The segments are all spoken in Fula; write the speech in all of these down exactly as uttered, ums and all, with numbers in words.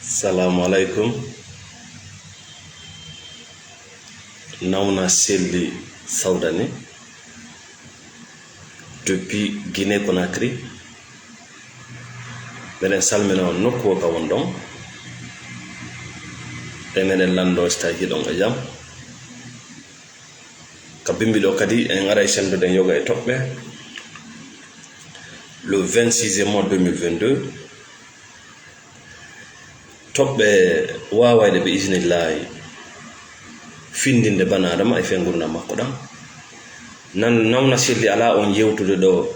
Salamu alaikum. Nawna Selli Sawdani, depuis Guinée Conakry. Meɗen salmina on nokku o ka wonɗon. E meɗen lanndo si tawi hiɗon e jam. Ka bimbi ɗo kadi en aray senndoɗen yoga e toɓɓe. Le vingt-six mois deux mille vingt-deux. Toɓɓe waawayɗe ɓe isnillaahi findinde bana Adama e fengurndan makko ɗan. Nan nawna Selli alaa on yewtude ɗo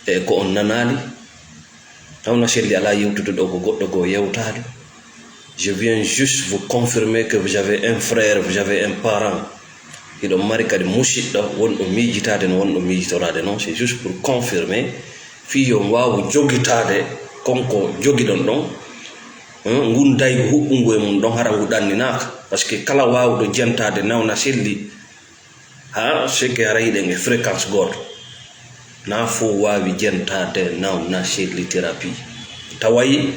e ko on nanaali. Nawna Selli alaa yewtude ɗo ko goɗɗo goo yewtaade. Je viens juste vous confirmer que vous avez un frère, vous avez un parent. Hiɗon mari kadi musiɗɗo wonɗo miijitaade no wonɗo miijitoraade non. C'est juste pour confirmer fii yo on waawu jogitaade kon ko jogiɗon ɗon. Ngun daygu huɓɓungu e mun ɗon hara ngu ɗanninaaka. Parce que kala waawuɗo jentaade nawna Selli, haa seke hara hiɗen e fréquence gooto, na fow waawi jentaade nawna Selli thérapie. Taway,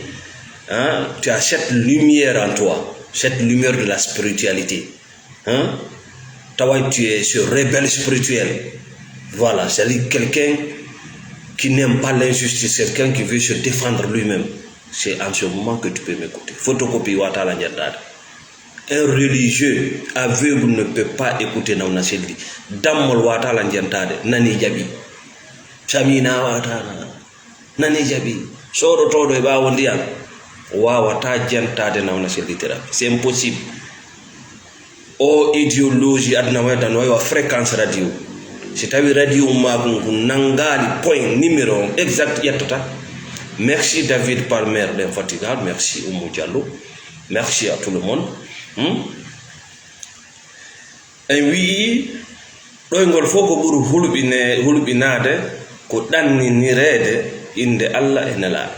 hein, tu as cette lumière en toi, cette lumière de la spiritualité. Hein? Taway, tu es ce rebelle spirituel. Voilà, c'est-à-dire quelqu'un qui n'aime pas l'injustice, quelqu'un qui veut se défendre lui-même. C'est en ce moment que tu peux m'écouter. Photocopie waataala jentaade. Un religieux aveugle ne peut pas écouter nawna Selli. Dammol waataala jentaade, nani jaɓi. Samina waataala. Nani jaɓi. Sooɗotooɗo e ɓaawo ndiyan waawataa jentaade nawna Selli thérapie. C'est impossible. O idéologie aduna wayda no wayi wa fréquence radio. Si tawi radio makko ngun nanngaali point numéro on exact ƴettata. Merci David Palmer, l'infatigable. Merci Oumou Diallo. Merci à tout le monde. Hmm? En wi'i ɗoyngol fof ko ɓuri hulɓine-, hulɓinaade ko ɗanninireede innde Allah e Nelaaɗo.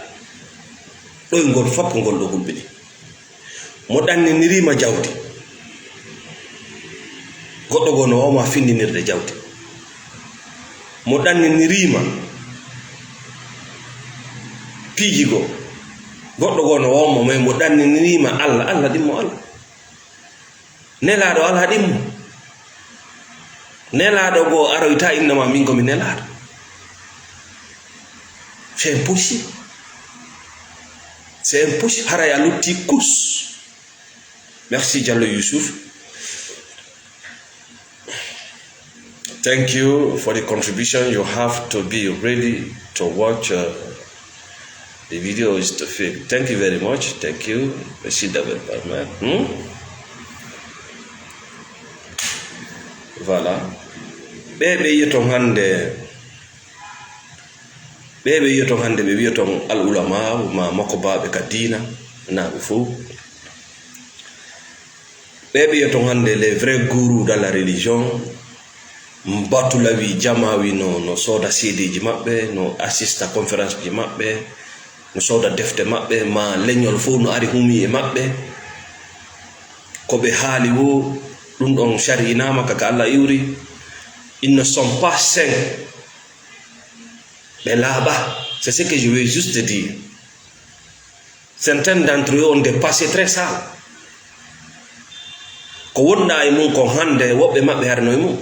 Ɗoyngol fof ko ngol ɗo hulɓini. Mo ɗanniniriima jawdi, goɗɗo goo no waawma findinirde jawdi. Mo ɗanniniriima piiji goo, goɗɗo goo no waawma, mais mo ɗanniniriima Allah, Allah ɗimmo Allah. Nelaaɗo alaa ɗimmo. Nelaaɗo goo aroyta innama min ko mi nelaaɗo. C'est impossible. C'est impossible. Haray a lutti kus. Merci Diallo Youssouf. Thank you for the contribution. You have to be ready to watch, uh, the video is to film. Thank you very much. Thank you. Merci d'avoir parlé. Hmm? Voilà. Ɓe ɓe yiyoton hannde, ɓe ɓe yiyoton hannde, ɓe wiyoton al ulama, ma mokobaaɓe ka diina, naaɓe fof. Ɓe ɓe yiyoton hannde les vrais gourous dans la religion, mbatulawi, jamaawi no, no sooda C D ji maɓɓe, no assista conférence ji maɓɓe, no sooda defte maɓɓe, ma leñol fof no ari humi e maɓɓe. Ko ɓe haali wo, ɗum ɗon sari'inaama ka, ka Allah iwri. Ils ne sont pas saints. Ɓe laaɓa. C'est ce que je veux juste dire. Certains d'entre eux ont des passés très sales. Ko wonɗa e mum kon hannde, woɓɓe maɓɓe harno e mum.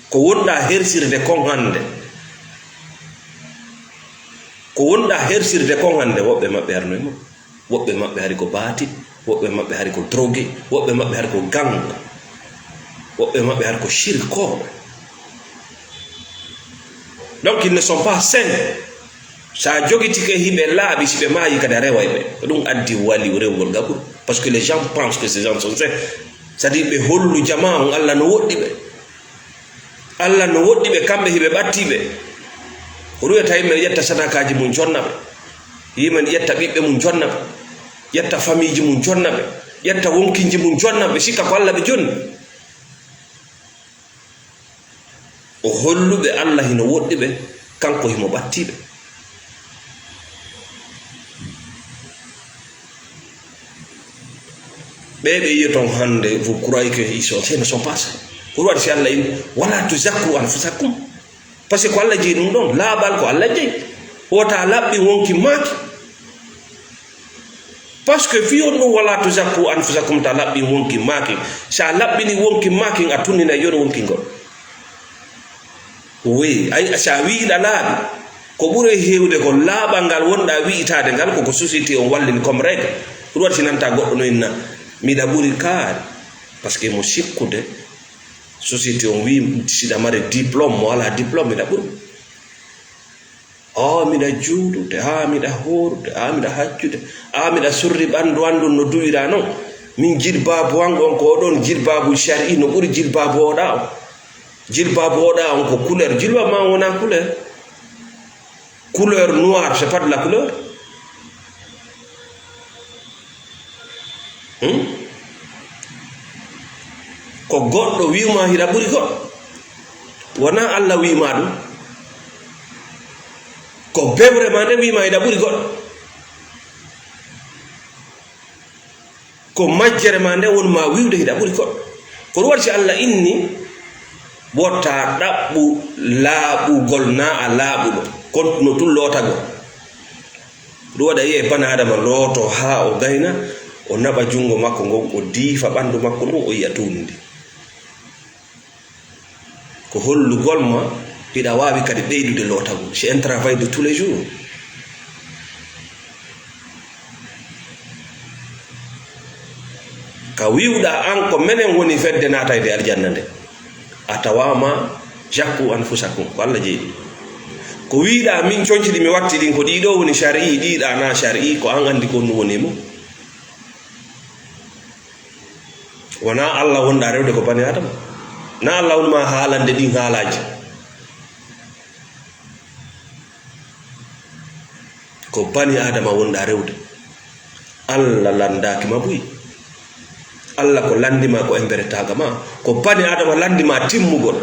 Ko wonɗa hersirde kon hannde, ko wonɗa hersirde kon hannde, woɓɓe maɓɓe harno e mum. Woɓɓe maɓɓe hari ko baati, woɓɓe maɓɓe hari ko drogue, woɓɓe maɓɓe hari ko gang, woɓɓe maɓɓe hari ko shirkooɓe. Donc, ils ne sont pas saints. Sa jogitike hiɓe laaɓi, si ɓe maayi kadi a reway ɓe. Ko ɗum addi wali rewgol gaburu. Parce que les gens pensent que ces gens sont saints. C'est-à-dire ɓe hollu jamaa on Allah no woɗɗi ɓe. Allah no woɗɗi ɓe, kamɓe hiɓe ɓatti ɓe. Ko ɗum e tawi men ƴetta sadakaaji mum jonna ɓe. Yimen ƴetta ɓiɓɓe mum jonna ɓe. Ƴetta famiiji mum jonna ɓe. Ƴetta wonkinji mum jonna ɓe. Sikka ko Allah ɓe jonni. O holluɓe Allah hino woɗɗi ɓe, kanko himo ɓatti ɓe. Ɓe ɓe yiyoton hannde, vous croyez que ils sont, ce ne sont pas ça. Ko ɗum waɗi si Allah inni, "Wala tuzakku anfusakum." Parce que ko Allah jeyi ɗum ɗon, laaɓal ko Allah jeyi. Wota laɓɓi wonki maaki. Parce que fii on ɗum, "Wala tuzakku anfusakum", ta laɓɓin wonkin maakin. Si a laɓɓini wonkin maakin, a tunnina yon wonkin ngol. Oui, ay, si a wi'i ɗa laaɓi, ko ɓuri heewde ko laaɓal ngal wonɗa wi'itaade ngal, ko ko société on wallini comme règle. Ɗum waɗi si nanta goɗɗo no inna, "Miɗa ɓuri kaari." Parce que mo sikkude, société on wi'i, "Siɗa mari diplôme, mo alaa diplôme, miɗa ɓuri." "Ah, miɗa juulude, ah, miɗa hoorude, ah, miɗa hajjude, ah, miɗa surri ɓanndu an ndun no duwira non. Min jilbaabu an on ko oɗon jilbaabu shari'i no ɓuri jilbaabu oɗa on. Jilbaabu oɗa on ko couleur, jilbaabu ma wona couleur. Couleur noire, c'est pas de la couleur." Hmm? Ko goɗɗo wi'uma hiɗa ɓuri goɗɗo. Wona Allah wi'uma ɗum. Ko bewre ma nde wi'uma hiɗa ɓuri goɗɗo. Ko majjere ma nde woni ma wi'ude hiɗa ɓuri goɗɗo. Ko ɗum waɗi si Allah inni, wota ɗaɓɓu laaɓugol na a laaɓuɗo. Kon no tun lootagol. Ɗum waɗa yi'e bana Adama looto haa o gayna, o naɓa junngo makko ngon, o diifa ɓanndu makko ndun, o yi'a tuundi ndin. Ko hollugol ma hiɗa waawi kadi ɓeydude lootagol. C'est un travail de tous les jours. Ka wi'uɗa an ko menen woni fedde naatayde aljanna nde, a tawaama, "Zakku anfusakum", ko Allah jeyi ɗum. Ko wi'uɗa min conci ɗi mi watti ɗin ko ɗiɗo woni shar'i, ɗiɗa na shar'i, ko an anndi ko honɗum woni e mum. Wona Allah wonɗa rewde ko bani Adama. Na Allah woni ma haalande ɗin haalaaji. Ko bani Adama wonɗa rewde. Allah landaaki ma buy. Allah ko landi ma ko emberetaaga ma. Ko bani Adama landi ma timmugol.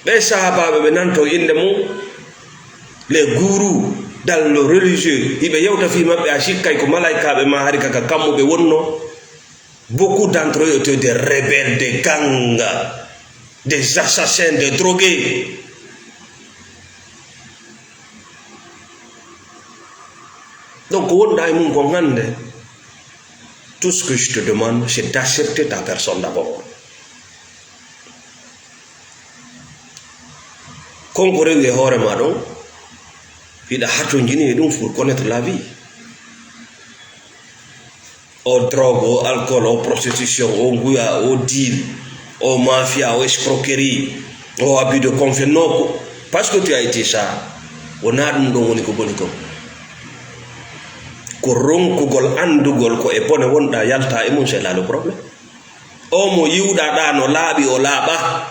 Ɓe sahaabaaɓe ɓe nanto innde mum, les gourous dans le religieux, hiɓe yewta fii maɓɓe, a sikkay ko malaykaaɓe ma hari ka, ka kammu ɓe wonno. Beaucoup d'entre eux étaient des rebelles, des gangs, des assassins, des drogués. Donc, wonɗa e mum kon hannde, tout ce que je te demande, c'est d'accepter ta personne d'abord. Kon ko rewi e hoore ma ɗon, hiɗa hatonjini e ɗum pour connaître la vie. O drogue, o alcool, o prostitution, o nguya, o deal, o mafia, o escroquerie, o abus de confiance. Non, ko, parce que tu as été ça, wona ɗum ɗon woni ko boni kon. Ko ronkugol anndugol ko e bone wonɗa, yalta e mum, c'est là le problème. O mo yi'uɗa ɗa no laaɓi, o laaɓa.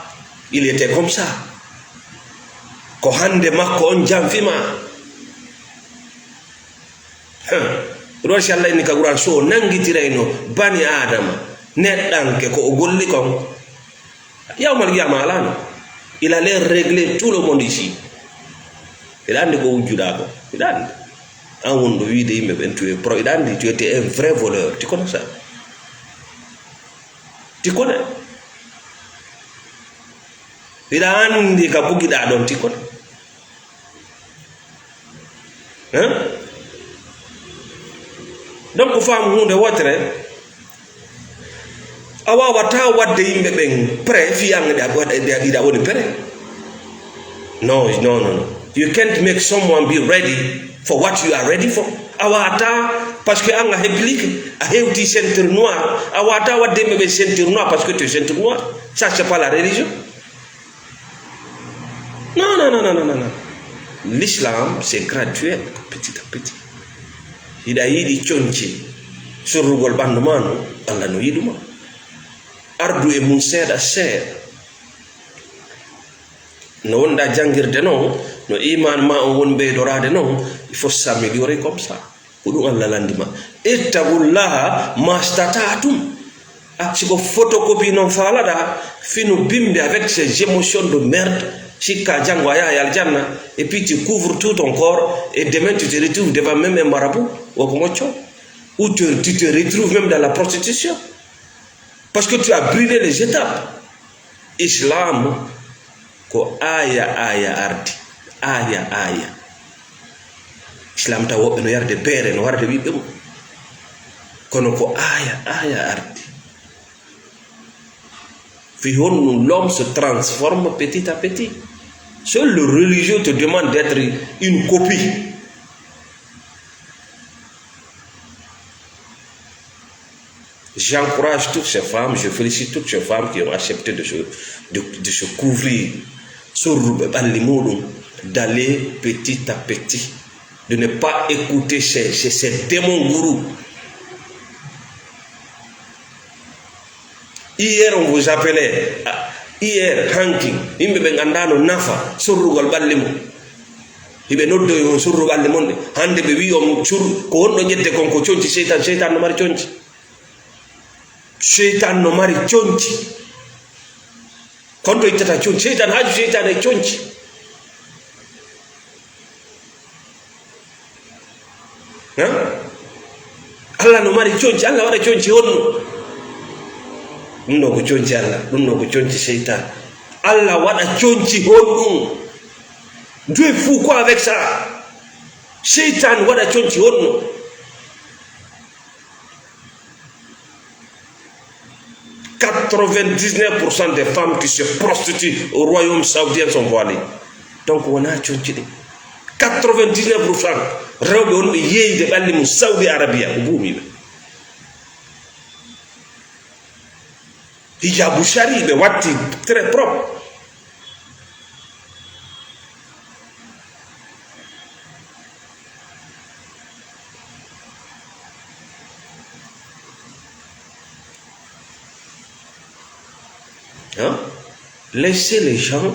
Il était comme ça. Ko hannde makko on janfi ma. Huh. Ɗum si Allah inni ka Qur'an, so o nanngitirayno bani Aadama, neɗɗanke ko o golli kon, yawmal qiyama alano. Il allait régler tout le monde ici. Hiɗa anndi ko wujjuɗa ko. Hiɗa anndi. An wonɗo wiide yimɓe ɓen, tu es pro, hiɗa anndi, tu étais un vrai voleur. Tu connais ça? Tu connais? Hiɗa anndi ka bugiɗa ɗon, tu connais? Hein? Donc, faamu huunde wootere, a waawataa waɗde yimɓe ɓen prêt fii an ɗa, ɗa, ɗa, ɗa woni prêt. No, no, no, no. You can't make someone be ready for what you are ready for. A waawataa, parce que an a heɓi like, a hewti ceinture noire. A waawataa waɗde yimɓe ɓen ceinture noire parce que tu es ceinture noire. Ça, c'est pas la religion. Non, non, non, non, non, non. L'islam, c'est graduel, petit à petit. Hiɗa yiɗi conci surrugol ɓanndu ma no, Allah no yiɗuma. Ardu e mum seeɗa seeɗa. No wonɗa janngirde non, no iman ma on woni ɓeydoraade non, il faut s'améliorer comme ça. Ko ɗum Allah lanndi ma. Ittaqullaha mastata'tum. Ah, si ko photocopie non faalaɗa, finu bimbi avec ces émotions de merde, sikka janngo a yahay aljanna, et puis tu couvres tout ton corps, et demain tu te retrouves devant même un marabout, ou ko mocco, ou tu, tu te retrouves même dans la prostitution. Parce que tu as brûlé les étapes. Islam ko aya, aya ardi. Aya, aya. Islam taw woɓɓe no yarde beere, no warde ɓiɓɓe mum. Kono ko aya, aya ardi. Fi honɗum l'homme se transforme petit à petit. Seul le religieux te demande d'être une copie. J'encourage toutes ces femmes, je félicite toutes ces femmes qui ont accepté de se, de, de se couvrir, sorruɓe ɓalli muɗum, d'aller petit à petit, de ne pas écouter ces, ces, ces démons gourous. Hier, on vous appelait, ah, hier, hanki, yimɓe ɓe nganndaano nafa sorrugol ɓalli mum. Hiɓe noddoyi on sorru ɓalli mon ɗe. Hannde ɓe wi'i on sur-, ko honɗo ƴette kon ko conci seytan, seytan no mari conci. Seytan no mari conci. Kon to ittata conci. Seytan, haaju seytan e conci. Hein? Allah no mari conci, Allah waɗa conci honno? Ɗum ɗo ko conci Allah, ɗum ɗo ko conci seytan. Allah waɗa conci honɗum? Dieu est fou quoi avec ça? Seytan waɗa conci honno? Quatre-vingt-dix-neuf pour cent des femmes qui se prostituent au royaume saoudien sont voilées. Donc, wona conci ɗi. Quatre-vingt-dix-neuf pour cent rewɓe wonɓe yeeyde ɓalli mum Saudi Arabia ko buumiiɓe. Hijabu shari ɓe watti très propre. Hein? Laissez les gens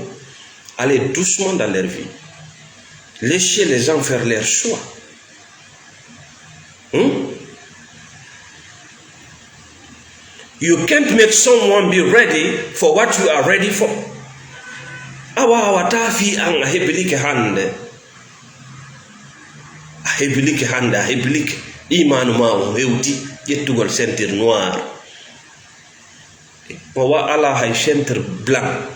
aller doucement dans leur vie. Laissez les gens faire leur choix. Hmm? You can't make someone be ready for what you are ready for. A waawata fii an a hebilike hannde. A hebilike hannde, a hebilike. Imaanu ma o hewti ƴettugol ceinture noire. Mo wa ala hay ceinture blanc.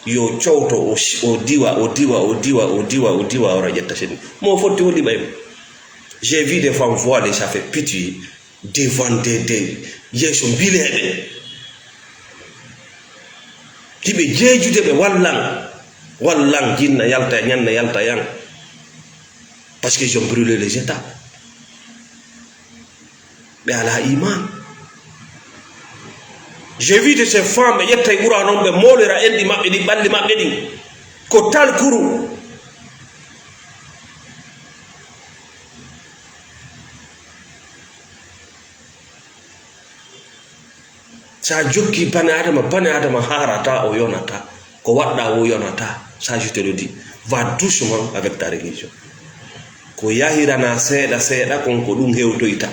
Yo cowto, o, o diwa, o diwa, o diwa, o diwa, o diwa, ora ƴetta sen. Mo fotti o liɓay mo. J'ai vu des femmes voilées, ça fait pitié. Devant des, des, yeeso mbileeɓe. Hiɓe jeejude ɓe wallan. Wallan, jinna yalta, ñanna yalta yan. Parce que ils ont brûlé les états. Ɓe alaa iman. J'ai vu de ces femmes, ɓe ƴetta e Qur'an on, ɓe moolira enɗi maɓɓe ɗi, ɓalli maɓɓe ɗin. Ko talkuru. Sa jokki bane Adama, bane Adama haarata, o yonata. Ko waɗɗa o yonata. Ça, je te le dis. Va doucement avec ta religion. Ko yahirana seeɗa seeɗa kon ko ɗum hewtoyta.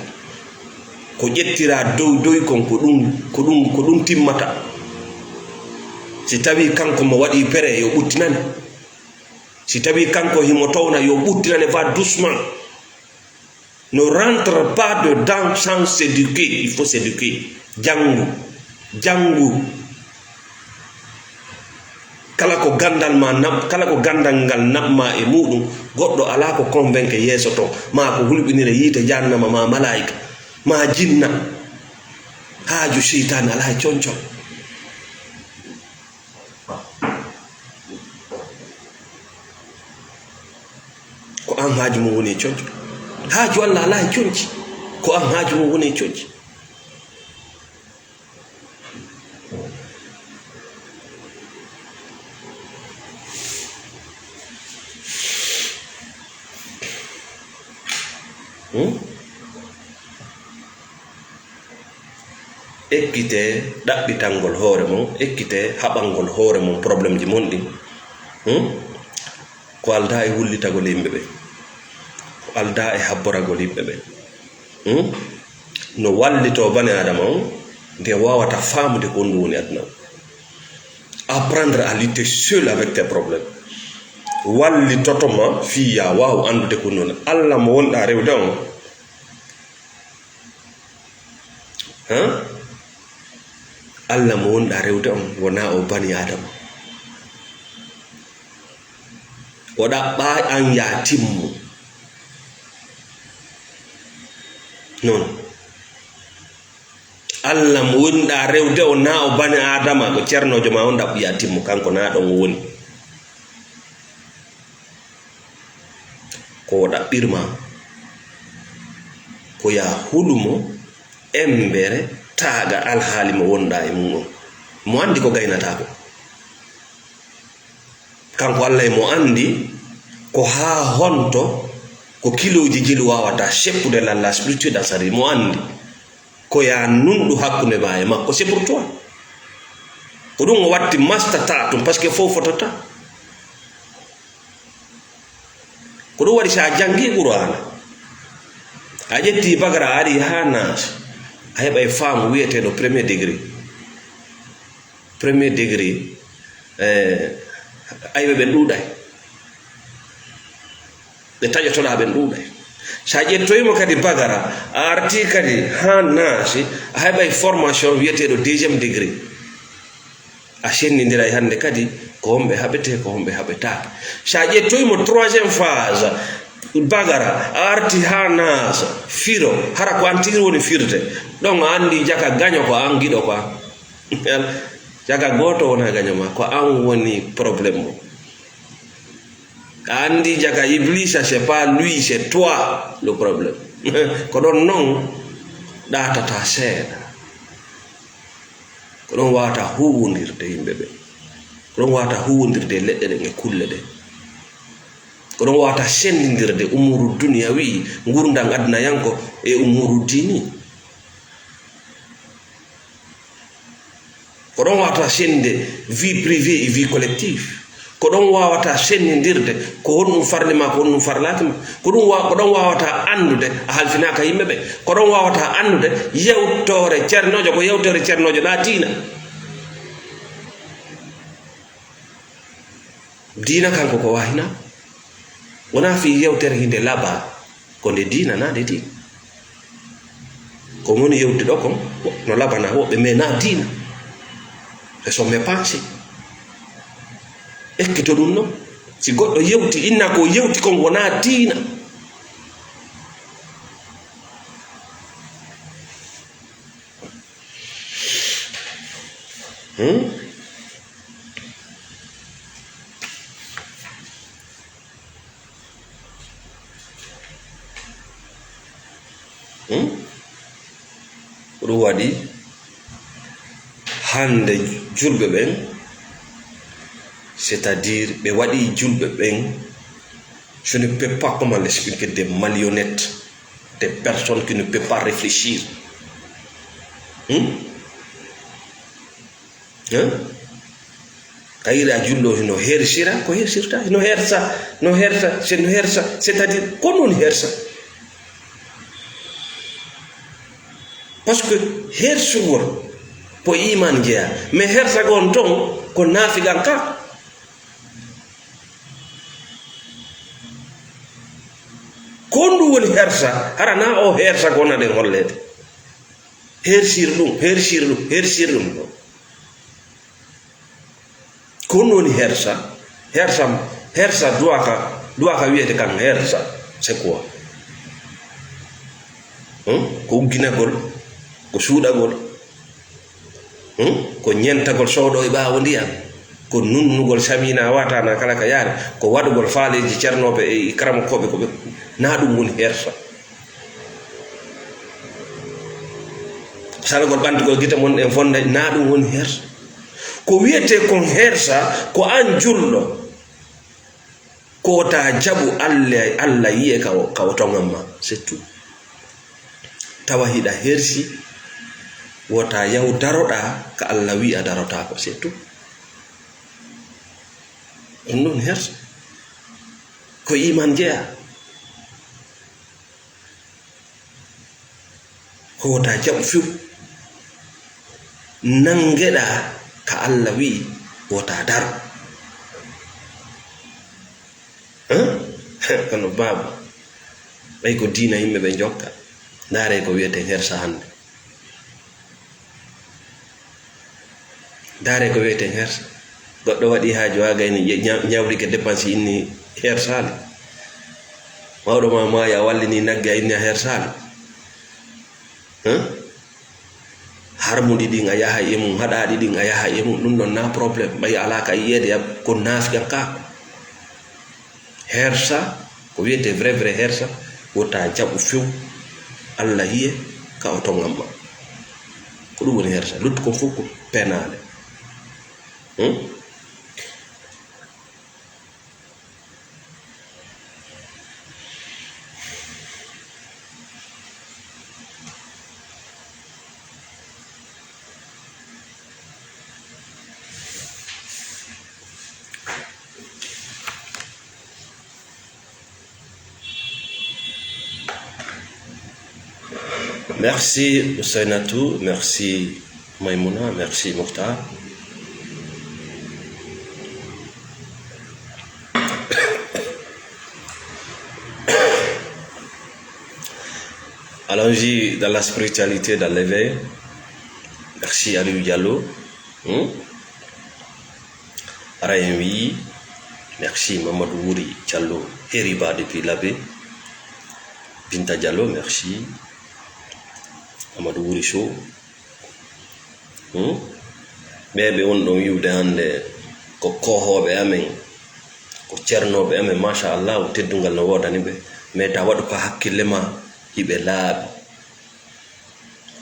Ko ƴettira dow doy kon ko ɗum, ko ɗum, ko ɗum timmata. Si tawi kanko mo waɗi pere, yo ɓuttinane. Si tawi kanko himo towna, yo ɓuttinane, va doucement. Ne rentre pas dedans sans s'éduquer. Il faut s'éduquer. Janngu. Janngu. Kala ko ganndal ma naɓ-, kala ko ganndal ngal naɓ ma e muɗum, goɗɗo alaa ko convainque yeeso to, ma ko hulɓinira yiite jahannama, ma malaayika, ma jinna. Haaju seytaane alaa e concol. Ko an haaju mum woni e conci. Haaju Allah alaa e conci. Ko an haaju mum woni e conci. Hmm? Ekkitee ɗaɓɓitangol hoore mon, ekkitee haɓangol hoore mon problémeji mon ɗin. Hmm? Ko aldaa e wullitagol yimɓe ɓen, ko aldaa e habboragol yimɓe ɓen. Hmm? No wallitoo bani Aadama on, nde waawata faamude ko honɗum woni aduna on. Apprendre à lutter seul avec tes problèmes. Wallitoto ma fii yaa waaw anndude ko honɗum woni. Alla mo wonɗaa rewde on, Haa? Alla mo wonɗaa rewde on, wonaa o bani Aadama. O ɗaɓɓaa an yaa timmu. Non. Allah mo wonɗaa rewde o, naa o bani Aadama, ko ceernoojo ma on ɗaɓɓi a timmo, kanko naa ɗon o woni. Ko o ɗaɓɓirma, ko yaa hulumo, embere, taaga alhaali mo wonɗaa e mum on. Mo anndi ko gaynataa ko. Kanko Allah e mo anndi ko haa honto ko kilooji jelu waawata seppude lalla spirituel asari. Mo anndi ko yaa nunɗu hakkunde ma e makko. C'est pour toi. Ko ɗum o watti masta ta ɗum, parce que fof fotata. Ko ɗum waɗi, so a janngi Qur'aana, a ƴetti Bagara, a ari haa Naas, a heɓay faamu wiyeteeɗo premier degré. Premier degré, eh, ayɓe ɓen ɗuuɗay. Ɓe taƴotoɗaa ɓen ɗuuɗay. So a ƴettoyii mo kadi Bagara, a artii kadi haa Naasi, a heɓay formation wiyeteeɗo deuxième degré. A senndidiray hannde kadi ko homɓe haɓetee, ko homɓe haɓetaake. So a ƴettoyii mo troisième phase, Bagara, a artii haa Naas, firo, hara ko an tigi woni firde. Ɗon a anndi jaka gaño ko an giɗo ko an. Jaka gooto wona gaño ma, ko an woni problème mo. A anndi jaka Iblisa, c'est pas lui, c'est toi le problème. Ko ɗon non ɗaatata seeɗa. Ko ɗon wawata huwwondirde yimɓe ɓe. Ko ɗon wawata huwwondirde e leɗɗe ɗen e kulle ɗen. Ko ɗon wawata senndindirde umuru duniya wi'i, ngurndan aduna yanko e umuru diini. Ko ɗon wawata sennde vie privée e vie collective. Ko ɗon wawata senndindirde ko honɗum farli ma, ko honɗum farlaaki ma. Ko ɗum wa-, ko ɗon wawata anndude a halfinaaka yimɓe ɓe. Ko ɗon wawata anndude yewtoore ceernoojo, ko yewtoore ceernoojo na diina. Diina kanko ko wahina. Wonaa fii yewtere hinde laba, ko nde diina, naa nde diina. Ko woni yewtude ɗo kon, no labana woɓɓe, mais naa diina. Ce sont mes pensées. Ekkito ɗum non. Si goɗɗo yewti, inna ko yewti kon wonaa diina. Hmm? Hmm? Ko ɗum waɗi hannde julɓe ɓen, c'est-à-dire ɓe waɗi julɓe ɓen, je ne peux pas comment l'expliquer, des malhonnêtes, des personnes qui ne peuvent pas réfléchir. Hmm? Hein? Kayri a julɗo hino hersira, ko hersirta, hino hersa, no hersa, c'est no hersa, c'est-à-dire, ko non hersa? Parce que hersugol ko iman jeya, mais hersa gon ton ko nafiqan ka. Ko ɗum woni hersa, hara na o hersa ko na ɗen hollede. Hersir ɗum, hersir ɗum, hersir ɗum ɗo. Ko ɗum woni hersa. Hersa, hersa duwaka, duwaka wiyete kan hersa. C'est quoi? Hmm? Ko ugginagol, ko suuɗagol. Hmm? Ko ñentagol sooɗo e ɓaawo ndiyan. Ko nunnugol samina watana kala ka yaari. Ko waɗugol faaleeji cernooɓe e karamokooɓe ko ɓe, na ɗum woni hersa. Salagol ɓantugol gite mon ɗen fonda, na ɗum woni hersa. Ko wiyetee kon hersa, ko an julɗo, ko ta jaɓu Allah, Allah yi'e ka o, ka o toŋan ma, c'est tout. Tawa hiɗa hersi, wota yahu daroɗa ka Allah wi'i a darotaako, c'est tout. Ɗum ɗon hersa. Ko iman jeya. Ko wota jaɓu few. Nangeɗa ka Allah wi'i, wota daro. Hein? Kono baaba, ɓay ko diina yimɓe ɓe jokka. Ndaare ko wiyete hersa hannde. Ndaare ko wiyeten hersa. Goɗɗo waɗi haaju haa gayni ƴe-, ña-, ñawrike dépense inni hersaali. Mawɗo ma maayi a wallini nagge a inni a hersaali. Hein? Harmuɗi ɗin a yahay e mum, haɗaaɗi ɗin a yahay e mum, ɗum ɗon na problème. Ɓay alaa ka yiyeede yam, ko naafiqan ka. Hersa, ko wiyetee vrai, vrai hersa, wota jaɓu few, Alla yiye ka o tongan ma. Ko ɗum woni hersa. Luttu kon fof ko penaale. Hmm? Merci Ousseynatou, merci Maïmouna, merci Mokhtar. Allons-y dans la spiritualité, dans l'éveil. Merci Aliou Diallo. Hmm? Ara en wiyi, merci Mamadou Wuri Diallo, Hériba depuis Labé. Binta Diallo, merci. Mamadou Wuri Sow. Hmm? Ɓe ɓe won ɗon wiwde hannde ko koohooɓe amen, ko ceernooɓe amen, machallah, teddungal no woodani ɓe. Mais ta waɗu ko hakkille ma, hiɓe laaɓi.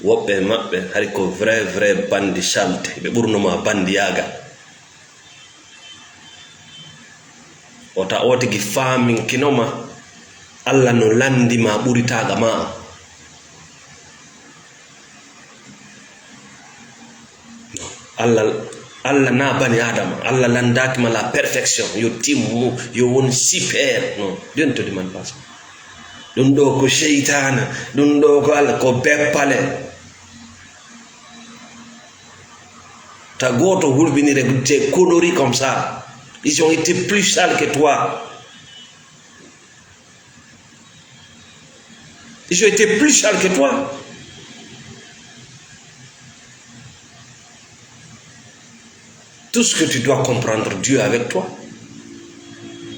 Woɓɓe e maɓɓe hari ko vrai, vrai bandi salte, ɓe ɓurno ma bandiyaagal. Wota o tigi faaminkino ma, Alla no lanndi ma ɓuri taaga ma. Alla, Alla na bani Adama, Alla lanndaaki ma la perfection, yo timmu, yo won super. Non, Dieu ne te demande pas ça. Ɗum ɗo ko seytaane, ɗum ɗo ko Alla, ko beppale. Ta gooto hulɓinire des conneries comme ça. Ils ont été plus sales que toi. Ils ont été plus sales que toi. Tout ce que tu dois comprendre, Dieu avec toi.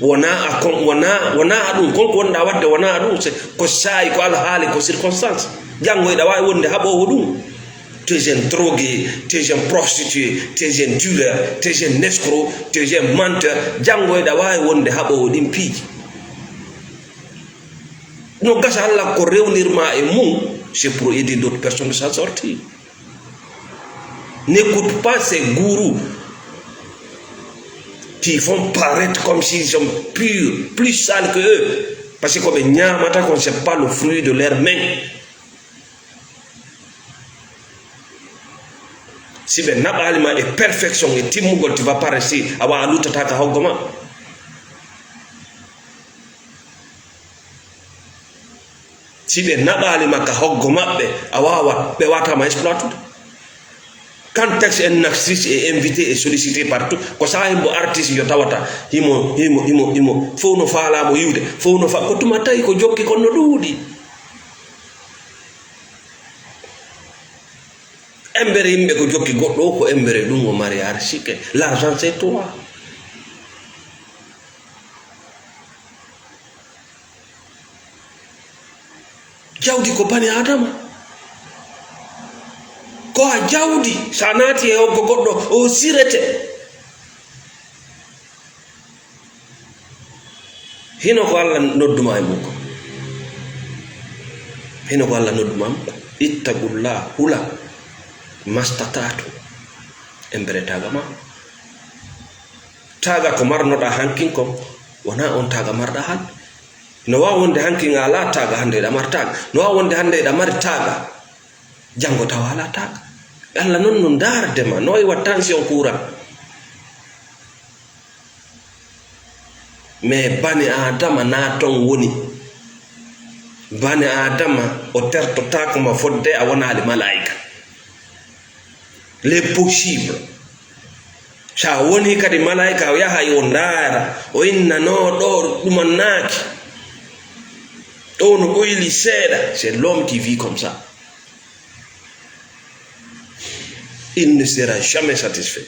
Wona a kon, wona, wona a ɗum, kon ko wonɗa waɗde, wona a ɗum, c'est ko saayi, ko alhaali, ko circonstance. Janngo eɗa waawi wonde haɓoowo ɗum. Tu es un drogué, tu es un prostitué, tu es un dealer, tu es un escroc, tu es un menteur. Janngo eɗa waawi wonde haɓoowo ɗin piiji. No gasa Alla ko rewnir ma e mum, c'est pour aider d'autres personnes de s'en sortir. N'écoute pas ces gourous qui font paraître comme s'ils sont purs, plus sales que eux. Parce que ko ɓe ñaamata kon, c'est pas le fruit de leurs mains. Si ɓe naɓaali ma e perfection e timmugol, tu vas pas réussir. Awa a luttata ka hoggo ma. Si ɓe naɓaali ma ka hoggo maɓɓe, a waawa, ɓe wata ma exploitude. Quand un artiste est invité et sollicité partout, ko saha himbo artiste yo tawata, himo, himo, himo, himo, fow no faala mo yiwde, fow no fa-, ko tuma tawi ko jokki kon no ɗuuɗi. Embere yimɓe ko jokki goɗɗo o, ko embere ɗum o mari arsike. L'argent, c'est toi. Jawdi ko bani Adama. Ko a jawdi, so a naati e hoggo goɗɗo, o sirete. Hino ko Alla nodduma e mum ko. Hino ko Alla nodduma e mum ko. Ittaqullah, hula, mastata'tu. Embere taaga ma. Taaga ko marnoɗa hankin kon, wona on taaga marɗa han. No waawi wonde hankin a alaa taaga, hannde eɗa mari taaga. No waawi wonde hannde eɗa mari taaga, janngo tawa alaa taaga. Alla non no ndaarde ma, no wayi wa tension courant. Mais bani Adama na ton woni. Bani Adama o tertotaako ma fodde a wonaali malaayika. Les possible. So a woni kadi malaayika o yahay o ndaara, o inna no ɗo ɗumannaaki. Ɗo no ɓoyli seeɗa. C'est l'homme qui vit comme ça. Il ne sera jamais satisfait.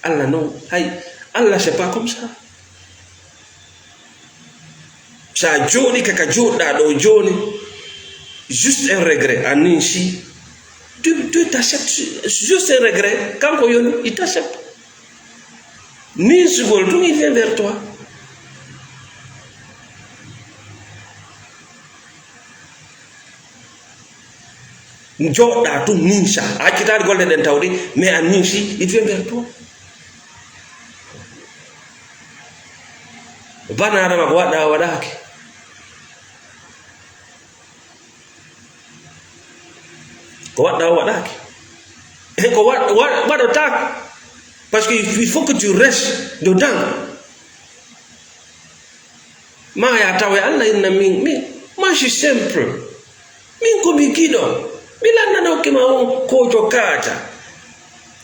Alla non, hay, Alla c'est pas comme ça. Sa jooɗike ka jooɗɗa ɗo jooni, Juste un regret, a ninsi. Tu, tu t'acceptes juste un regret. Kanko yoni, il t'accepte. Ninsugol tun, il vient vers toi. Joɗɗa tun ninsa. A accitaali golle ɗen tawde, mais a ninsi, il vient vers toi. Bana Adama ko waɗɗa o waɗaaki. Ko waɗɗa o waɗaaki. E ko wa-, wa-, waɗotaako. Parce que il faut que tu restes dedans. Ma ya tawe Allah inna min, min, moi je suis simple. Min ko mi giɗo. Mi lannanoke ma on kojo kaja.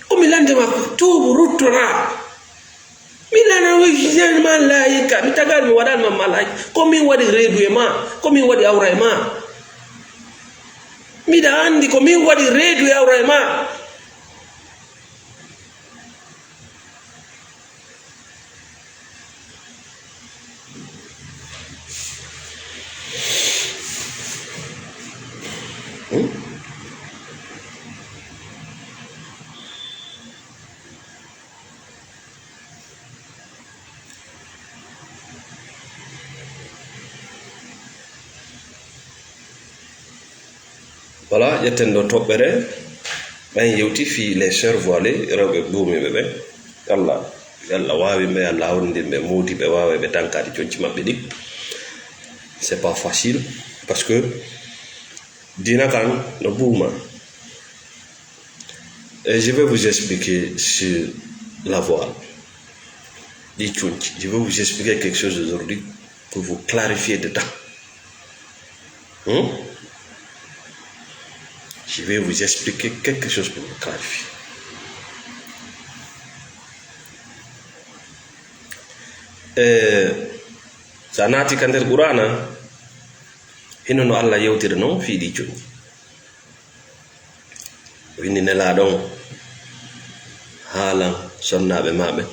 Ko mi lande ma ko tuubu ruttora. Mi lana wisiyan ma laayika. Mi tagal mi waɗan ma malaayika. Ko min waɗi reedu e ma. Ko min waɗi awra e ma. Miɗa anndi ko min waɗi reedu e awra e ma. Hmm? Voilà, ƴetten ɗo toɓɓere. Ɓen yewti fii les sœurs voilées, rewɓe buumiiɓe ɓen. Yalla, yalla waawi ɓe, yalla hawrindin ɓe, moodi ɓe, waawa ɓe tankaade conci maɓɓe ɗin. C'est pas facile, parce que diina kan no buuma. Et je vais vous expliquer sur la voile. Ɗi conci. Je vais vous expliquer quelque chose aujourd'hui pour vous clarifier dedans. Hmm? Je vais vous expliquer quelque chose pour vous clarifier. Eh, so a naati ka nder Qur'aana, hino no Allah yewtiri non fii ɗi conci. O inni Nelaaɗo on, haalan sonnaaɓe maa ɓen,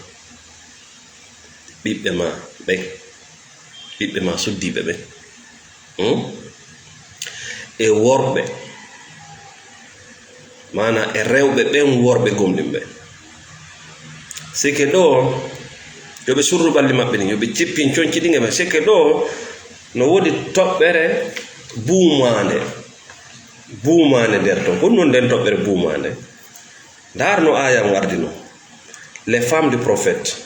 ɓiɓɓe maa ɓen, ɓiɓɓe maa suddiiɓe ɓen, hmm? E worɓe, maanaa e rewɓe ɓen worɓe gomɗinɓe. Sike ɗoo, yo ɓe surru ɓalli maɓɓe ɗin, yo ɓe jippin conci ɗin e maɓɓe. Sike ɗoo, no woodi toɓɓere buumaande. Buumaande nder ton. Ko ɗum non nden toɓɓere buumaande. Ndaar no aaya on ardino. Les femmes du prophète.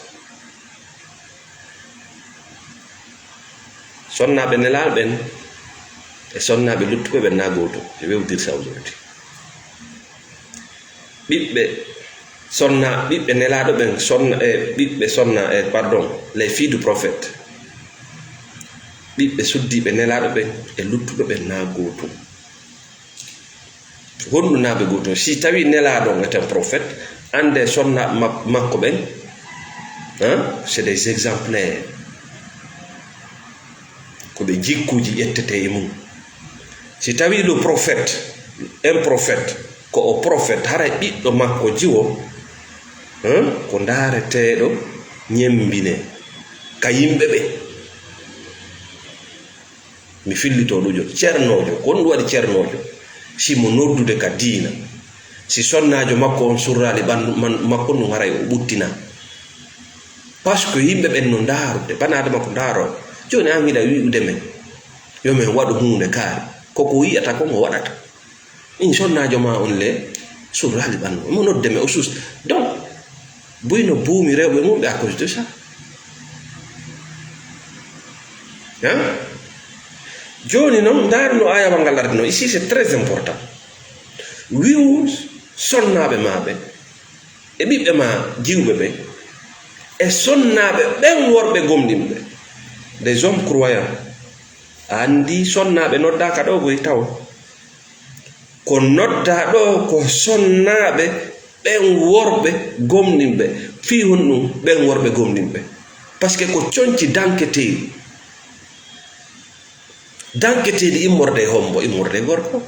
Sonnaaɓe Nelaaɗo ɓen e sonnaaɓe luttuɓe ɓen na gooto. Je vais vous dire ça aujourd'hui. Ɓiɓɓe sonna, ɓiɓɓe Nelaaɗo ɓen, sonna, e ɓiɓɓe sonna, e pardon, les filles du prophète. Ɓiɓɓe suddiiɓe Nelaaɗo ɓen e luttuɓe ɓen na gooto. Honɗun na ɓe gooto? Si tawi Nelaaɗo on est un prophète, annde sonna ma-, makko ɓen, hein, c'est des exemplaires. Ko ɓe jikkuuji ƴettetee e mum. Si tawi le prophète, un prophète, ko o prophète, haray ɓiɗɗo makko jiwo, hein, ko ndaareteeɗo ñemmbine ka yimɓe ɓe. Mi fillito ɗujo, cernoojo, ko honɗun waɗi cernoojo? Si mo noddude ka diina, si sonnaajo makko on surraali ɓanndu man-, makko ndun, haray o ɓuttina. Parce que yimɓe ɓen no ndaarude, bana Adama ko ndaaroo. Jooni an hiɗa wi'ude men, yo men waɗu huunde kaari. Ko ko yi'ata kon o waɗata. In sonnaajo maa on le surraali ɓanndu. Mo nodde men o sus. Donc, buy no buumi rewɓe mum ɓe à cause de ça. Hein? Jooni non, ndaaru no aayawal ngal ardino. Ici, c'est très important. Wi'u sonnaaɓe maa ɓe, e ɓiɓɓe maa jiwɓe ɓe, e sonnaaɓe ɓen worɓe gomɗinɓe, des hommes croyants. A anndi sonnaaɓe noddaaka ɗoo koy taw. Ko noddaa ɗoo ko sonnaaɓe ɓen worɓe gomɗinɓe. Fii honɗun ɓen worɓe gomɗinɓe? Parce que ko conci danketeeɗi. Danketeeɗi immorde e hombo? Immorde e gorko.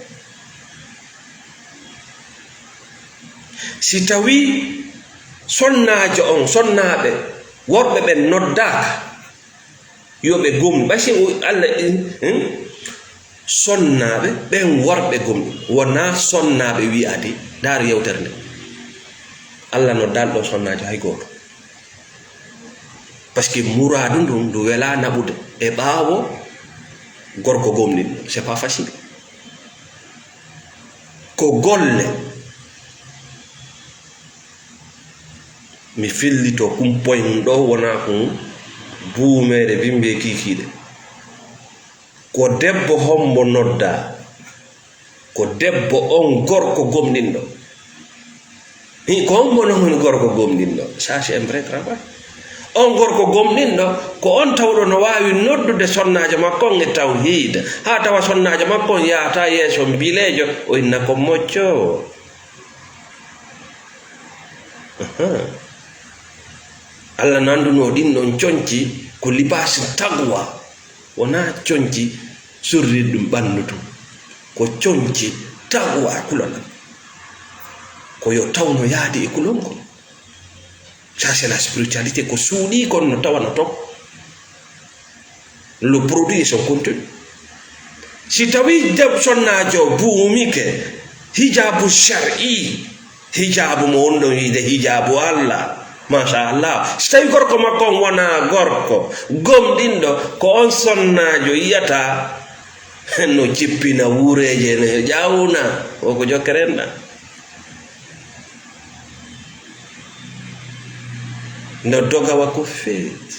Si tawii sonnaajo on, sonnaaɓe worɓe ɓen noddaaka, yo ɓe gomɗin. Ɓay si o, Allah, hmm? Sonnaaɓe ɓen worɓe gomɗi, wonaa sonnaaɓe wi'aade, ndaar yewtere nde. Allah noddaali ɗon sonnaajo hay gooto. Parce que muraadu ndun, ndu welaa naɓude e ɓaawo gorko gomɗinɗo. C'est pas facile. Ko golle. Mi fillito kun point ɗo, wonaa kun buumeere bimbe kiikiiɗe. Ko debbo hombo noddaa? Ko debbo on gorko gomɗinɗo. Hi, ko hombo non woni gorko gomɗinɗo? Ça, c'est un vrai travail. On gorko gomɗinɗo, ko on tawɗo no waawi noddude sonnaajo makko on e tawhiid, haa tawa sonnaajo makko on yahata yeeso mbileejo, o inna ko moccoowo. Ahan. Allah no anndunoo ɗin ɗon conci ko libaasi taqwa, wonaa conci surrirɗum ɓanndu tun. Ko conci taqwa, kulol. Ko yo taw no yaadi e kulol ngol. Ça, c'est la spiritualité, ko suuɗii kon no tawa no ton. Le produit et son contenu. Si tawii deb-, sonnaajo buumike hijaabu shar'i, hijaabu mo wonɗon wiide hijaabu Allah, machallah. Si tawii gorko makko on wonaa gorko gomɗinɗo, ko on sonnaajo yiyata no jippina wuureeje, no ƴawna, o ko jokkere enɗan. No dogawa ko feeti.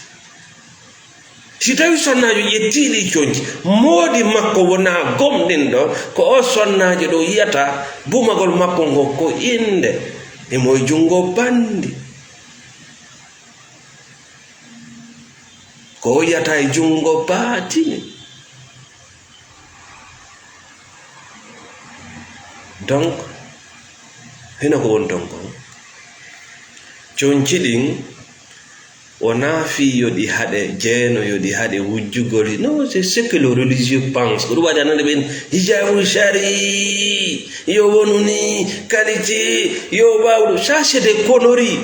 Si tawii sonnaajo ƴettii ɗii conci, moodi makko wonaa gomɗinɗo, ko oo sonnaajo ɗoo yiyata buumagol makko ngo ko innde, himo e junngo banndi. Ko o yiyata e junngo baatini. Donc, hino ko woni ton kon. Conci ɗin, wonaa fii yo ɗi haɗe jeeno, yo ɗi haɗe wujjugol. Non, c'est ce que le religieux pense. Ko ɗum waɗi anande ɓen, hijaabu shari, yo wonu ni, qualité, yo bawɗo. Ça, c'est des conneries.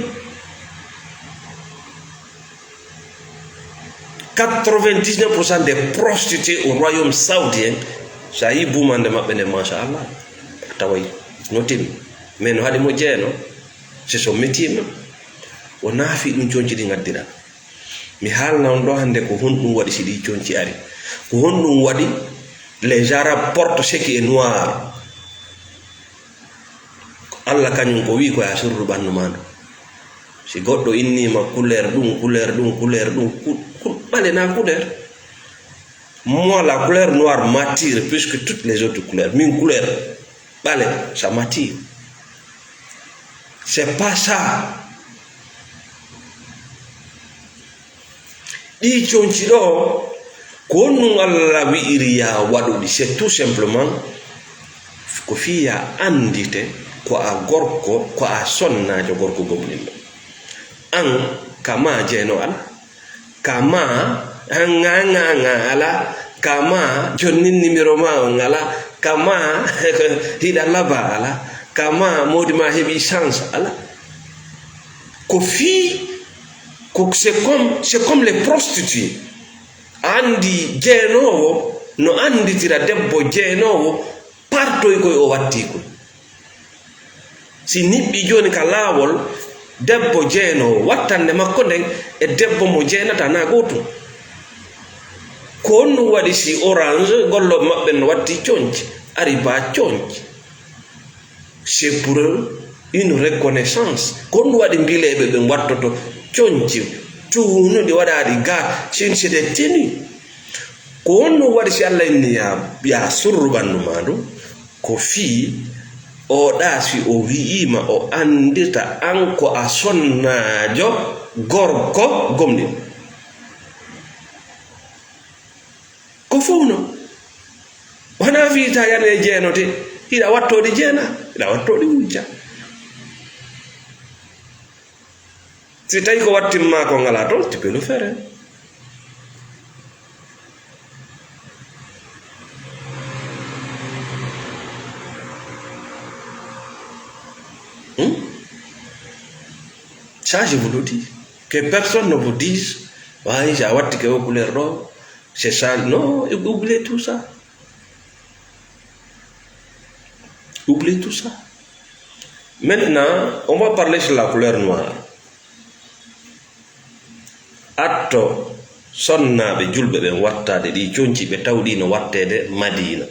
Quatre-vingt-dix-neuf pour cent des prostituées au royaume saoudien, so a yii buumande maɓɓe nde, machallah, a taway no timmi. Mais no haɗi mo jeeno, c'est son métier même. O naafi ɗum conci ɗi ngaddira. Mi haalna on ɗo hannde ko honɗum waɗi si ɗi conci ari. Ko honɗum waɗi les Arabes portent ce qui est noir. Allah kañum ko wi'i ko ya surru ɓanndu maa ndu. Si goɗɗo inniima couleur ɗum, couleur ɗum, couleur ɗum, cou-, cou-, ɓale na couleur. Moi, la couleur noire m'attire plus que toutes les autres couleurs. Min couleur ɓale, ça m'attire. C'est pas ça. Ɗii conci ɗoo, ko honɗum Allah wi'iri yaa waɗu ɗi? C'est tout simplement ko fii yaa anndite ko a gorko, ko a sonnaajo gorko gomɗinɗo. An, ka maa jeeno alaa, ka maa, an, an, an, an alaa, ka maa jonnin numéro maa on alaa, ka maa hiɗa labaa alaa, ka maa moodi maa heɓii chance alaa. Ko fii, ko, c'est comme, c'est comme les prostituées. A anndi jeenoowo no annditira debbo jeenoowo, partoy koy o wattii koy. Si niɓɓii jooni ka laawol, debbo jeenoowo, wattande makko nden e debbo mo jeenataa na gootum. Ko honɗum waɗi si Orange, gollooɓe maɓɓe no watti conci, ari baa conci? C'est pour une reconnaissance. Ko honɗum waɗi mbileeɓe ɓen wattoto conci tuunuɗi waɗaaɗi gaat, sin c'est des tenues. Ko honɗum waɗi si Allah inni yaa, yaa surru ɓanndu maa ndu? Ko fii o ɗaasi, o wi'iima o anndita an ko a sonnaajo gorko gomɗinɗo. Ko fow non. Wonaa fii ta yani e jeenote, hiɗa wattoo ɗi jeena, hiɗa wattoo ɗi wujja. Si tawi ko wattin maa ko ngalaa toon, tu peux le faire, hein. Hmm? Ça, je vous le dis. Que personne ne vous dise, waawi, si a watti ke o couleur ɗo, c'est ça. Non, oubliez tout ça. Oublie tout ça. Maintenant, on va parler sur la couleur noire. Atto sonnaaɓe julɓe ɓen wattaade ɗi conci, ɓe taw ɗi no watteede Madiina.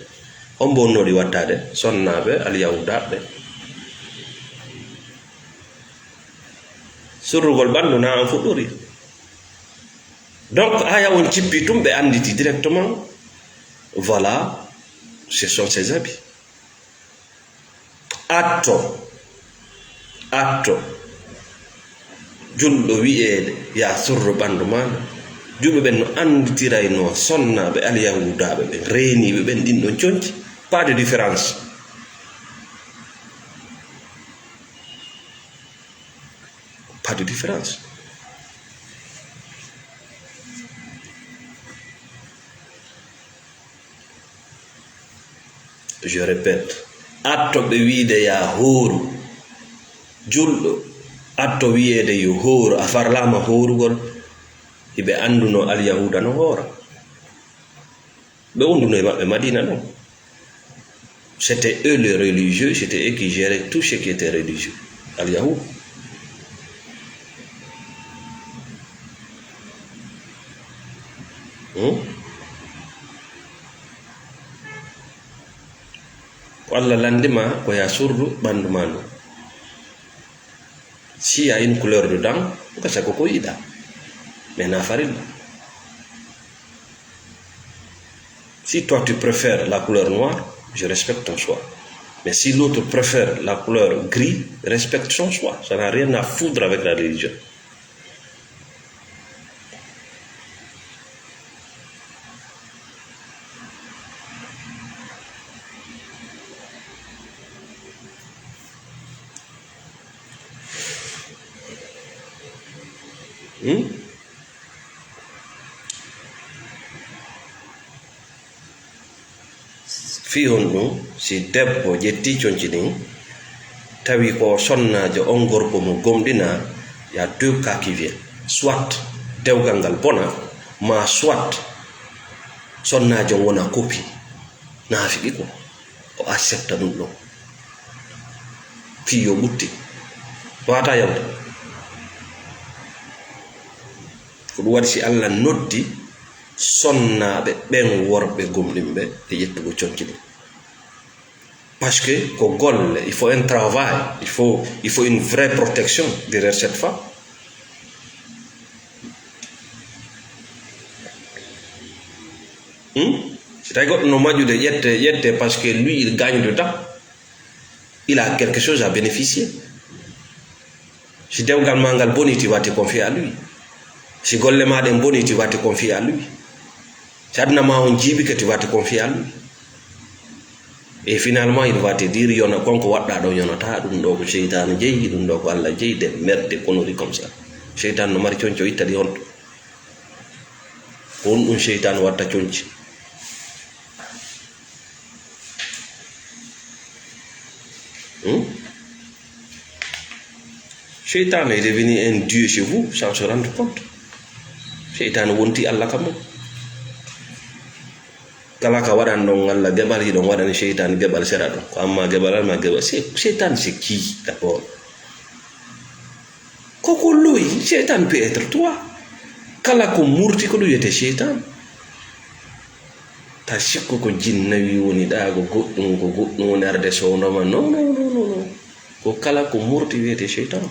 Hombo wonnoo ɗi wattaade? Sonnaaɓe alyahudaaɓe. Surrugol ɓanndu na an fuɗɗori. Donc, haya on cippi tun, ɓe annditi directement. Voilà, ce sont ses habits. Atto, atto, julɗo wi'eede, "Yaa surru ɓanndu maa." Julɓe ɓen no annditiraynoo sonnaaɓe alyahudaaɓe ɓen, reeniiɓe ɓen ɗin ɗon conci. Pas de différence. Pas de différence. Je répète, atto ɓe wiide yaa hooru, julɗo, atto wiyeede yo hooru, a farlaama hoorugol, hiɓe annduno alyahuuda no hoora. Ɓe wonduno e maɓɓe Madina ɗon. C'était eux les religieux, c'était eux qui géraient tout ce qui était religieux. Alyahuud. Hmm? Ko Allah lanndima ko yaa surru ɓanndu maa ndu. Si y a une couleur dedans, gasa ko ko yiɗa. Mais na farilla. Si toi tu préfères la couleur noire, je respecte ton choix. Mais si l'autre préfère la couleur gris, respecte son choix. Ça n'a rien à foutre avec la religion. Hmm? Fii honɗun, si debbo ƴettii conci ɗin, tawi ko o sonnaajo, on gorko mo gomɗinaa, y a deux cas qui viennent. Soit dewgal ngal bona, maa soit sonnaajo on wona copie. Naafiqi ko, o accepta ɗun ɗon. Fii yo ɓutti. Waata yawta. Ko ɗun waɗi si Allah noddi sonnaaɓe ɓen worɓe gomɗinɓe e ƴettugo conci ɗin. Parce que ko golle, il faut un travail, il faut, il faut une vraie protection derrière cette femme. Hmm? Si tawi goɗɗo no maƴude, ƴette, ƴette, parce que lui, il gagne du temps. Il a quelque chose à bénéficier. Si dewgal maa ngal boni, tu vas te confier à lui. Si golle maa ɗen boni, tu vas te confier à lui. Si aduna maa on jiiɓike, tu vas te confier à lui. Et finalement, il va te dire, yona, kon ko waɗɗaa ɗon yonataa, ɗun ɗoo ko seytaane jeyi, ɗun ɗoo ko Allah jeyi, des merdes, des conneries comme ça. Seytaane no mari conci, o itta ɗi honto? Ko honɗun seytaane watta conci? Hmm? Seytaane est devenu un dieu chez vous, sans se rendre compte. Seytaane wonti Allah ka mon. Kala ka waɗan ɗon Allah geɓal, hiɗon waɗani seytaane geɓal sera ɗon. Ko amma geɓal, amma geɓal. Se-, seytaane, c'est qui, d'abord? Ko ko loyi, seytaane peut être toi. Kala ko murti ko ɗun wiyetee seytaane. Ta sikku ko jinnawi woni ɗaa, ko goɗɗun, ko goɗɗun woni arde sowndoma. Non, non, non, non, non. Ko kala ko murti wiyetee seytaane.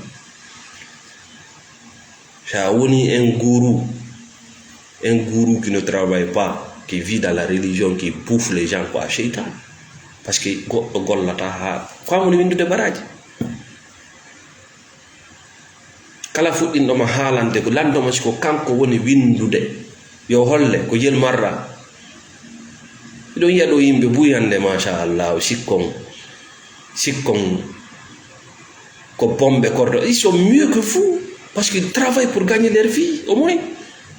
Sa woni un gourou, un gourou qui ne travaille pas, qui vit dans la religion, qui bouffe les gens, quoi, seytaane. Parce que goɗɗo gollataa haa, ko an woni winndude baraaji. Kala fuɗɗinɗo ma haalande ko, lanndo ma si ko kanko woni winndude. Yo holle ko jel marra. Miɗon yiya ɗo yimɓe buy hannde, machallah, sikkon, sikkon ko bomɓe kordo. Ils sont mieux que vous, parce qu'ils travaillent pour gagner leur vie, au moins.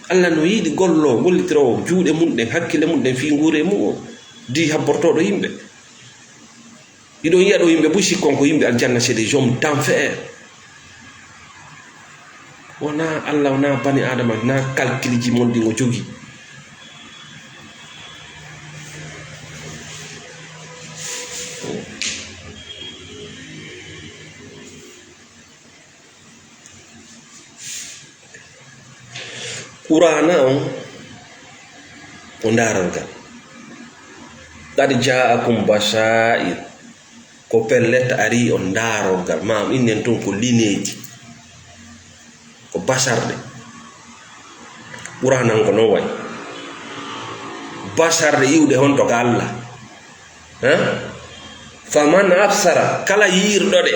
Allah no yiɗi gollo, gollitiro juuɗe mun ɗen, hakkille mun ɗen, fii nguure mun o, di habbortooɗo yimɓe. Hiɗon yiya ɗo yimɓe buy sikkon ko yimɓe aljanna, c'est des hommes d'enfer. Wona Allah, wona bani Adama, na calcul ji mon ɗin o jogi. Qur'aana on ko ndaarorgal. Qad jaa'akum basaa'ir, ko pellet arii on ndaarorgal, ma innen tun ko lineeji, ko basarɗe. Qur'aana on ko non wayi. Basarɗe iwɗe honto ka Allah. Hein? Faman absara, kala yi'irɗo ɗe,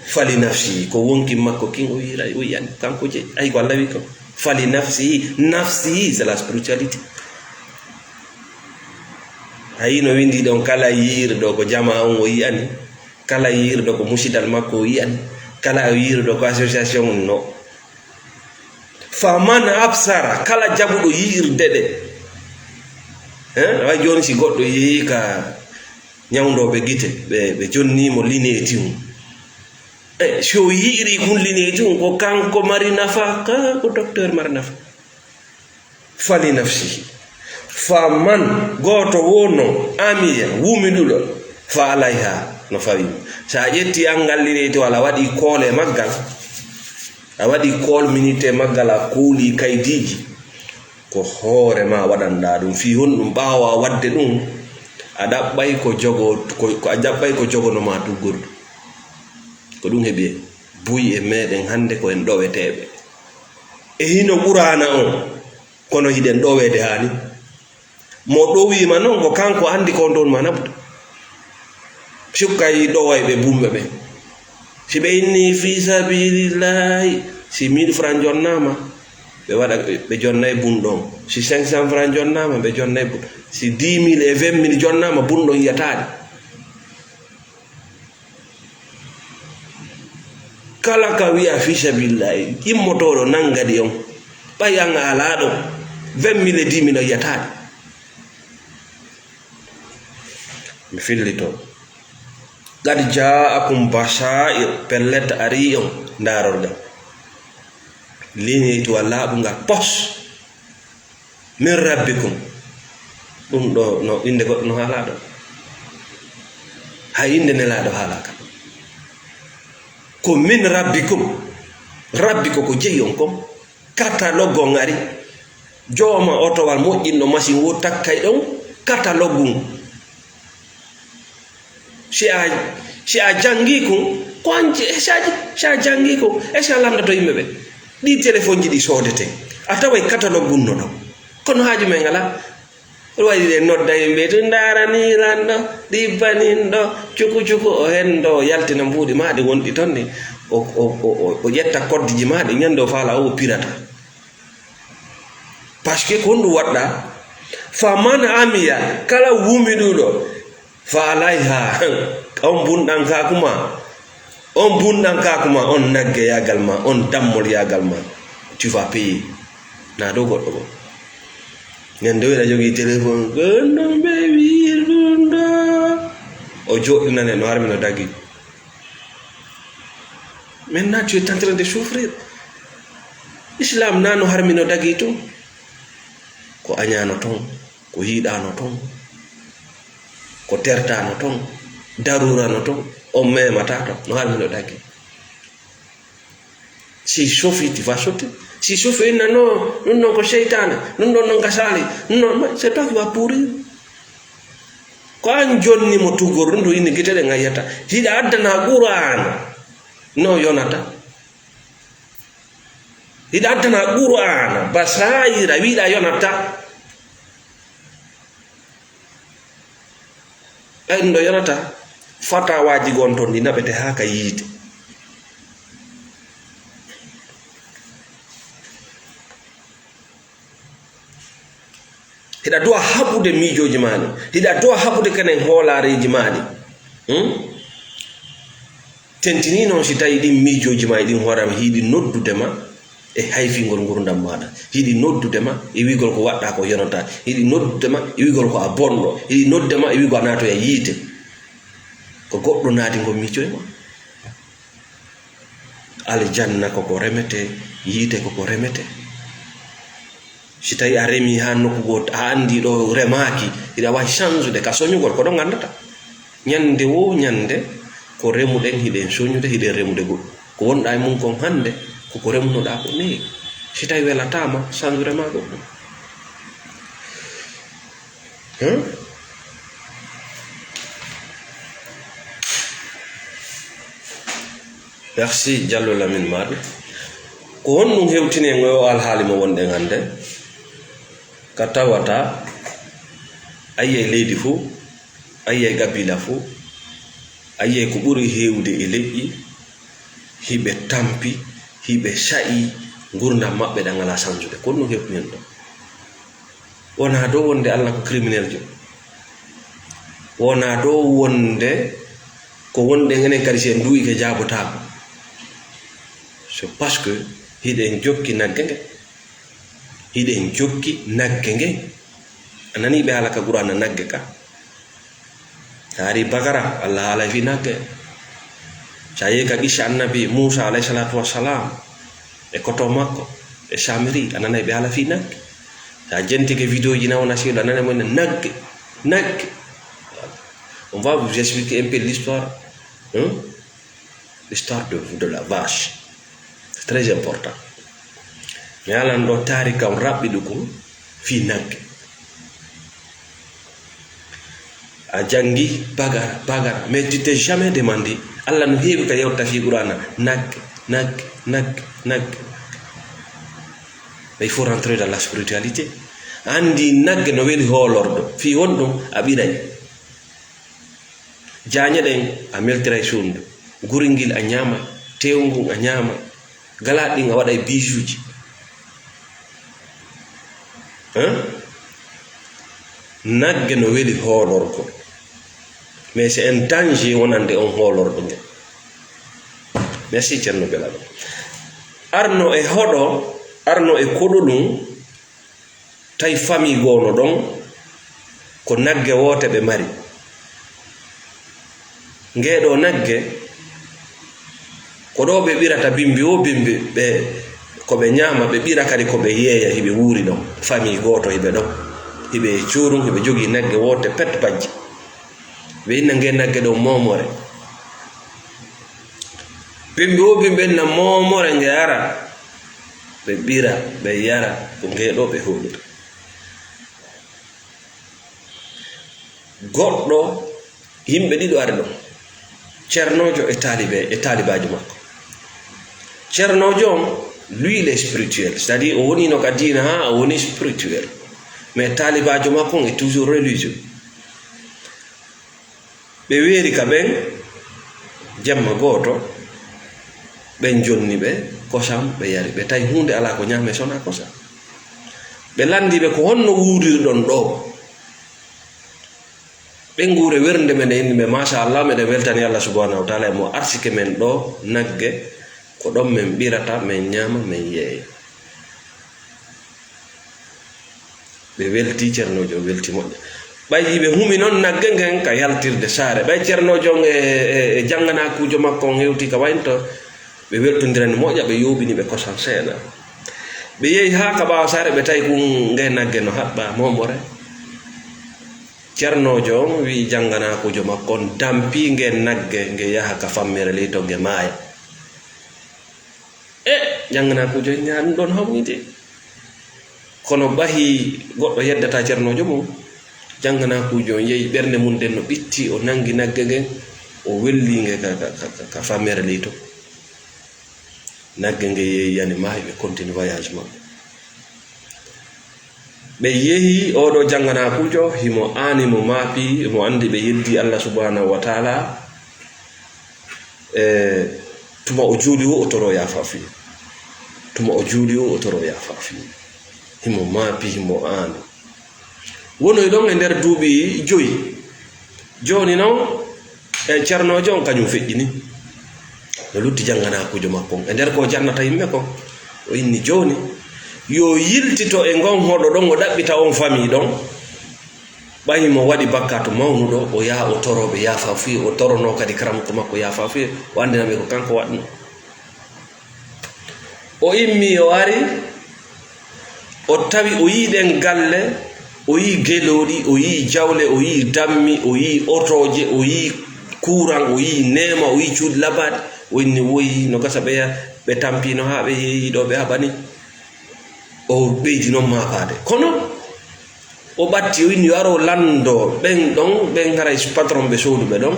fali nafsihi, ko wonki makko kin o yi'ira, o yi'ani, kanko jeyi. Ay ko Allah wi ko. Fali nafsihi, nafsihi, c'est la spiritualité. Ayi no windi ɗon, kala yi'irɗo ko jama on o yi'ani, kala yi'irɗo ko musidal makko o yi'ani, kala yi'irɗo ko association on no. Faman absara, kala jaɓuɗo yi'irde ɗe. Eh, way jooni si goɗɗo yehi ka ñawndooɓe gite, ɓe, ɓe jonni mo lineeti mum. Eh, si o yi'iri kun lineeti mum, ko kanko mari nafa, ka ko docteur mari nafa. Fali nafsihi. Faman, gooto wo no, amiya, wumiduɗo, fa alayha, no fawi mo. Sa ƴetti an ngal lineeti wala waɗi koole maggal, a waɗi kool minite maggal, a kuuli kaydiiji, ko hoore ma waɗanɗa ɗum. Fii honɗum? Ɓaawo a waɗde ɗum, a ɗaɓɓay ko jogo, ko, ko a ɗaɓɓay ko jogono ma tuggordu. Ko ɗum heɓi en. Buy e meɗen hannde ko en ɗoweteeɓe. E hino Qur'aana on, kono hiɗen ɗoweede haani. Mo ɗowiima non ko kanko anndi ko on ɗon ma naɓude. Sukkay ɗowayɓe bumɓe ɓen. Si ɓe inni fii sabilillahi, si mille francs jonnaama, ɓe waɗa, ɓe jonnay bun ɗon. Si cinq cents francs jonnaama, ɓe jonnay bun. Si dix mille e vingt mille jonnaama, bun ɗon yiyataade. Kala ka wi'a fii sabilillahi, immotooɗo nanngadi on, ɓay an a alaa ɗon, vingt mille e dix mille on yiyataade. Mi fillito. Qad jaa'akum basaa'ir, pellet arii on ndaarorgal. Lineetuwal laaɓungal pos. Min rabbikum. Ɗum ɗo no innde goɗɗo no haalaa ɗo. Hay innde Nelaaɗo haalaaka. Ko min rabbikum. Rabbi ko ko jeyi on kon. Catalogue on ari. Jooma otowal moƴƴinɗo machine wo takkay ɗon catalogue ngun. Si a, si a janngi kun, ko an je-, si a, si a janngi kun, est-ce que a lanndoto yimɓe ɓe? Ɗi téléphone ji ɗi soodete. A taway catalogue ngun no ɗon. Kono haaju men alaa. Waɗi ɗe nodda yimɓe, "To ndaarani lan ɗo, ɗibbanin ɗo, cuku cuku," o hen ɗo, o yaltina mbuuɗi maa ɗi wonɗi ton ɗi. O, o, o, o, o ƴetta koddi ji maa ɗi, ñande o faala o pirata. Parce que ko honɗum waɗɗa? Faman amiya, kala wumiɗuɗo, fa alayha, on bunɗankaaku ma, on bunɗankaaku ma, on naggeyagal ma, on dammolyaagal ma, tu vas payer. Na dow goɗɗo goo. Ñande o ina jogii téléphone, "Ko honno mbe wi'ir ɗum ɗo?" O joɗɗinane no harmi no dagi. Maintenant, tu es en train de souffrir. Islam na no harmi no dagi tun. Ko añaano ton, ko yiɗaano ton, ko tertaano ton, daruurano ton, on memataa ton, no harmi no dagi. Si sofi, tu vas sauter. Si sofi, inna, non, ɗum ɗon ko seytaane, ɗum ɗon non ka saali, non, mais c'est toi qui vas pourrir. Ko an jonni mo tugor ɗum ɗo inni gite ɗe ngayyata. Hiɗa addana Qur'aana, no yonata. Hiɗa addana Qur'aana, basaayira, wiɗa yonata. Ɓay ɗum ɗo yonata, fatawaaji gon ton ɗi naɓete haa ka yiite. Hiɗa du'a haɓude miijooji maa ɗin. Hiɗa du'a haɓude kenen hoolaareeji maa ɗin. Hmm? Tentini non si tawi ɗin miijooji maa e ɗin hoore am hiɗi noddude ma e hayfingol ngurdam maaɗa. Hiɗi noddude ma e wi'gol ko waɗɗa ko yonata. Hiɗi noddude ma e wi'gol ko a bonɗo. Hiɗi noddude ma e wi'gol a naatoya yiite. Ko goɗɗo naati ngol miijo e ma. Aljanna ko ko remete, yiite ko ko remete. Si tawi a remi haa nokku goo, a anndi ɗo remaaki, hiɗa waawi change de ka soñugol, ko ɗon nganndata. Ñande woo ñande, ko remuɗen, hiɗen soñude, hiɗen remude goɗɗum. Ko wonɗaa e mum kon hannde, ko ko remunoɗaa ko neewi. Si tawi welataama, sanjure ma ɗum. Hmm? Merci, Diallo Lamine Maɗo. Ko honɗum hewtini en o alhaali mo wonɗen hannde? Ka tawata a yi'ay leydi fuu, a yi'ay qabila fuu, a yi'ay ko ɓuri heewde e leƴƴi, hiɓe tampi, hiɓe sa'i, ngurndan maɓɓe ɗan alaa sanjude. Ko honɗum hewtini en ɗon? Wonaa ɗoo wonde Alla ko criminel jo. Wonaa ɗoo wonde ko wonɗen enen kadi si en duuyike jaabotaako. C'est parce que hiɗen jokki nagge nge. Hiɗen jokki nagge nge. A nanii ɓe haala ka Qur'aana nagge ka. Sa ari Bakara, Alla haalay fii nagge. Sa yehi ka qissa Annabi Muusa alayhi salaatu wassalaam e koto makko e Samiri, a nanay ɓe haala fii nagge. Sa jentike vidéo ji na wona seeɗa, a nanay mo ina nagge, nagge. On va vous expliquer un peu l'histoire, hein? L'histoire de, de la vache. C'est très important. Mi haalan ɗoo taarika on raɓɓiɗo ko fii nagge. A janngi Bagara, Bagara, mais tu t'es jamais demandé, Alla no heewi ka yewta fii Qur'aana, nagge, nagge, nagge, nagge. Mais il faut rentrer dans la spiritualité. A anndi nagge no weli hoolorɗo, fii honɗum a ɓiray. Jaañe ɗen a meltiray suundo, guri ngil a ñaama, teewu ngun a ñaama, galaaɗi ɗin a waɗay biisuuji. Hein? Nagge no weli hoolorgo, mais c'est un danger wonande on hoolorɗo nge. Merci Ceerno Belal. Arno e hoɗo, arno e koɗolum, tawi famille goo no ɗon, ko nagge woote ɓe mari. Ngee ɗoo nagge, ko ɗoo ɓe ɓirata bimbi woo bimbi, ɓe, ko ɓe ñaama, ɓe ɓira kadi ko ɓe yeeya, hiɓe wuuri ɗon. Famille gooto hiɓe ɗon. Hiɓe e cuurum, hiɓe jogii nagge woote pet bajje. Ɓe inna ngee nagge ɗoo moomore. Bimbi woo bimbi inna moomore nge ara. Ɓe ɓira, ɓe yara, ko ngee ɗoo ɓe hoolira. Goɗɗo, yimɓe ɗiɗo ari ɗon, ceernoojo e taalibe, e taalibaajo makko. Ceernoojo on, lui, il est spirituel, c'est-à-dire o woniino ka diina haa o woni spirituel, mais taalibaajo makko on est toujours religieux. Ɓe weeri ka ɓen, jemma gooto, ɓen jonni ɓe kosam, ɓe yari. Ɓe tawi huunde alaa ko ñaamee so wonaa kosam. Ɓe lanndii ɓe, "Ko honno wuurirɗon ɗoo?" Ɓe nguure wernde men e innde men, "Machallah, meɗen weltani Allah subhanahu wa taala e mo arsike men ɗoo nagge, ko ɗon men ɓirata, men ñaama, men yeeya." Ɓe welti, ceernoojo welti moƴƴa. Ɓay hiɓe humi non nagge ngen ka yaltirde saare. Ɓay ceernoojo on e, e, e jannganaakuujo makko on hewti ka waynto, ɓe weltondirani moƴƴa, ɓe yooɓini ɓe kosam seeɗa. Ɓe yehi haa ka ɓaawo saare, ɓe tawi kun nge nagge no haɓɓa moomore. Ceernoojo on wi'i jannganaakuujo makko on, "Dampii nge nagge, nge yaha ka fammere ley to nge maaya." E jannganaakuujo on, "Yaa ɗum ɗon hawniide." Kono ɓahi goɗɗo yeddata ceernoojo mum. Jannganaakuujo on yehi, ɓernde mum nden no ɓitti, o nanngi nagge ngen, o welli nge ka, ka, ka, ka, ka fammere ley to. Nagge nge yehi yani maayi, ɓe continue voyage maɓɓe. Ɓe yehi, oɗo jannganaakuujo, himo aani mo maapi, mo anndi ɓe yeddi Allah subhanahu wa taala. E tuma o juuli o, o toro yaafa fii. Tuma o juuli o, o toro yaafa fii. Himo maapi, himo aani. Wonoy ɗon e nder duuɓi joyi. Jooni non, e ceernoojo on kañum feƴƴini. No lutti jannganaakuujo makko on. E nder ko o jannata yimɓe kon, o inni, "Jooni, yo yiltito e ngon hoɗo ɗon, o ɗaɓɓita on famii ɗon. Ɓay mo waɗi bakkaatu mawnuɗo, o yaha o toroo ɓe yaafa fii, o toronoo kadi karamoko makko yaafa fii, o anndina ɓe ko kanko waɗno." O immi, o ari, o tawi, o yii ɗen galle, o yii gelooɗi, o yii jawle, o yii dammi, o yii otooje, o yii kuuran, o yii neema, o yii cuuɗi labaaɗi. O inni, "Woyi, no gasa ɓeya, ɓe tampiino haa ɓe yeeyi ɗo ɓe haɓani." O ɓeydi noon maapaade. Kono o ɓatti, o inni, "Yo aro lanndo ɓen ɗon, ɓen haray patron ɓe sooduɓe ɗon.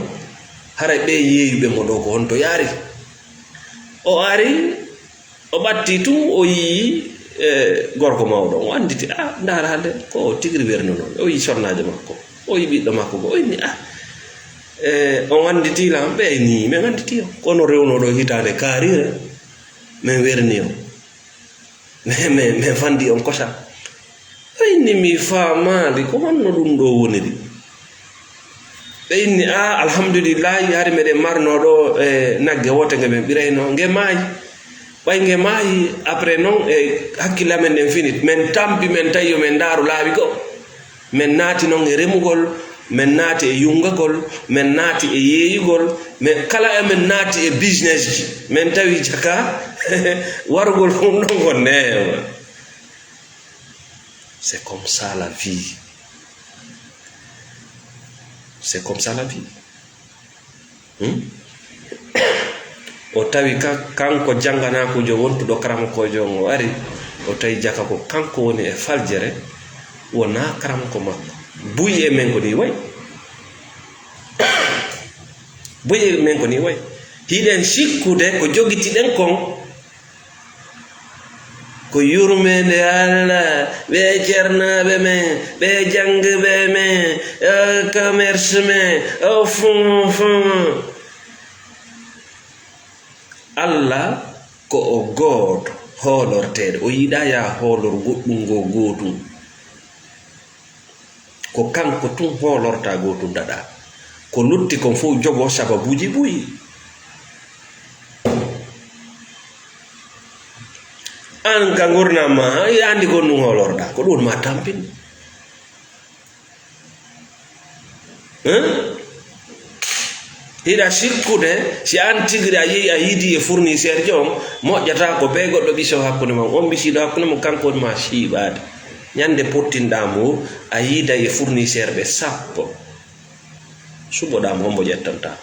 Haray ɓe yeeyuɓe mo ɗo ko honto yaari?" O ari, o ɓatti tun, o yii, e, gorko mawɗo. O annditi, "Ah, ndaara hannde ko o tigi werno noon." O yii sonnaajo makko. O yii ɓiɗɗo makko ko. O inni, "Ah, e, on annditi lan?" Ɓe ni, "Min annditi on. Kono rewno ɗo hitaande kaariire, min werni on." Min, min, min fanndi on kosa. Ɓe inni, "Mi faamaali, ko honno ɗum ɗo woniri?" Ɓe inni, "Ah, alhamdulillahi, hari meɗen marno ɗo, e, nagge woote nge min ɓirayno, nge maayi. Ɓay nge maayi, après non, e, hakkille amen ɗen fini. Min tampi, min tawi yo min ndaaru laawi goo." Min naati non e remugol, min naati e yungagol, min naati e yeeyugol, min kala e min naati e business ji. Min tawi jaka warugol ɗum ɗon ko neema. C'est comme ça la vie. C'est comme ça la vie. Hmm? O tawi ka-, kanko jannganakuujo wontuɗo karamokoojo on, o ari, o tawi jaka ko kanko woni e faljere, wonaa karamoko makko. Buy e men ko nii wayi. Buy e men ko nii wayi. Hiɗen sikkude ko jogitiɗen kon. Ko yurmeende Allah, ɓe ceernaaɓe men, ɓe janngiiɓe men, e commerce men, o fun, fun. Allah ko o gooto hoolorteeɗo, o yiɗaa yaa hoolor goɗɗum ngo gootum. Ko kanko tun hoolorta gootum daɗa. Ko lutti kon fof jogoo sababuuji buy. An ka ngurndan ma, i andi ko ɗum hoolorɗa, ko ɗum ma tampin. Hein? Hiɗa sikkude, si an tigiri a yehi a yiidi e fournisseur jo on, moƴƴata ko bee goɗɗo ɓiso hakkunde mon, on ɓisiiɗo hakkunde mon, kanko woni ma siiɓaade. Ñande pottinɗaa mo, a yiida e fournisseur ɓe sappo. Suɓoɗaa mo, hombo ƴettanta?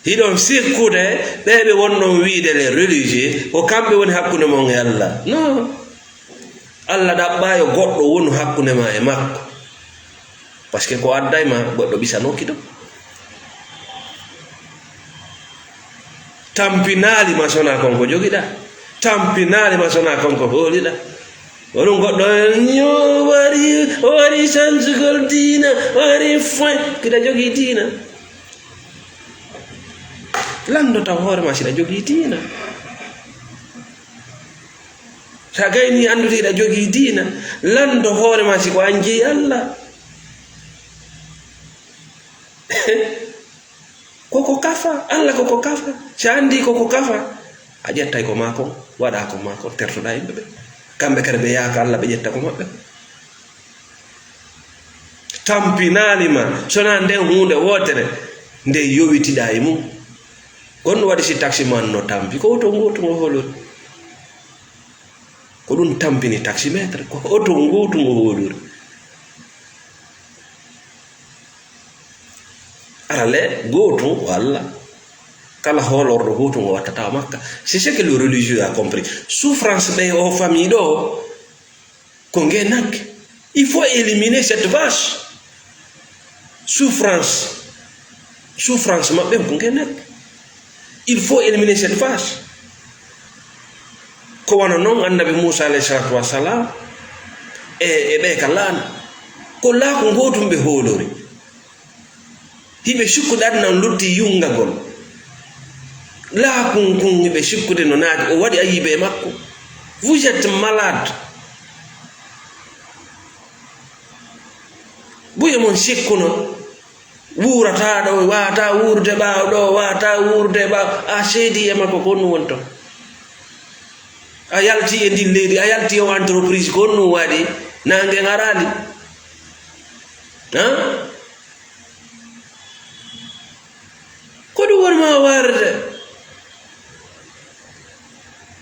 Hiɗon sikkude ɓee ɓe wonɗon wiide les religieux, ko kamɓe woni hakkunde mon e Allah. Non. Allah ɗaɓɓaa yo goɗɗo wonu hakkunde ma e makko. Parce que ko adday ma goɗɗo ɓisanooki ɗum. Tampinaali ma sonaa kon ko jogiɗaa. Tampinaali ma sonaa kon ko hooliɗaa. Oɗum goɗɗo, yo wari, o wari sansugol diina, o wari foin. Kiɗa jogii diina. Lanndo taw hoore ma siɗa jogii diina. Sa gayni anndude hiɗa jogii diina, lanndo hoore ma si ko an jeyi Allah. Koko kafa, Allah koko kafa. Si a anndi koko kafa, a ƴettay ko maa kon, waɗa ko maa kon, tertoɗaa yimɓe ɓe. Kamɓe kadi ɓe yaaka Allah, ɓe ƴetta ko maɓɓe. Tampinaali ma, sonaa nden huunde wootere, nde yowitiɗaa e mum. Ko ɗum waɗi si taximan no tampi, ko oto ngootu ngo hoolori. Ko ɗum tampini taximetre, ko oto ngootu ngo hoolori. Arale gootu o Allah. Kala hoolorɗo gootu ngo wattata makka. C'est ce que le religieux a compris. Souffrance ɓe o famille ɗo, ko nge nagge. Il faut éliminer cette vache. Souffrance. Souffrance maɓɓe ko nge nagge. Il faut éliminer cette vache. Ko wano non Annabi Muusa alayhi salatu wassalam e, e ɓe ka laana. Ko laaku ngootum ɓe hoolori. Hiɓe sikkude aduna on lutti yungagol. Laakun kun hiɓe sikkude no naati, o waɗi ayibe e makko. Vous êtes malade. Buye mon sikkuno. Wuurata ɗo, waata wuurde ɓaawo ɗo, waata wuurde ɓaawo. A seedi e makko ko honɗum woni ton. A yalti e ndin leydi, a yalti o entreprise, ko honɗum waɗi? Nange ngaraali. Ha? Ko ɗum woni ma warde?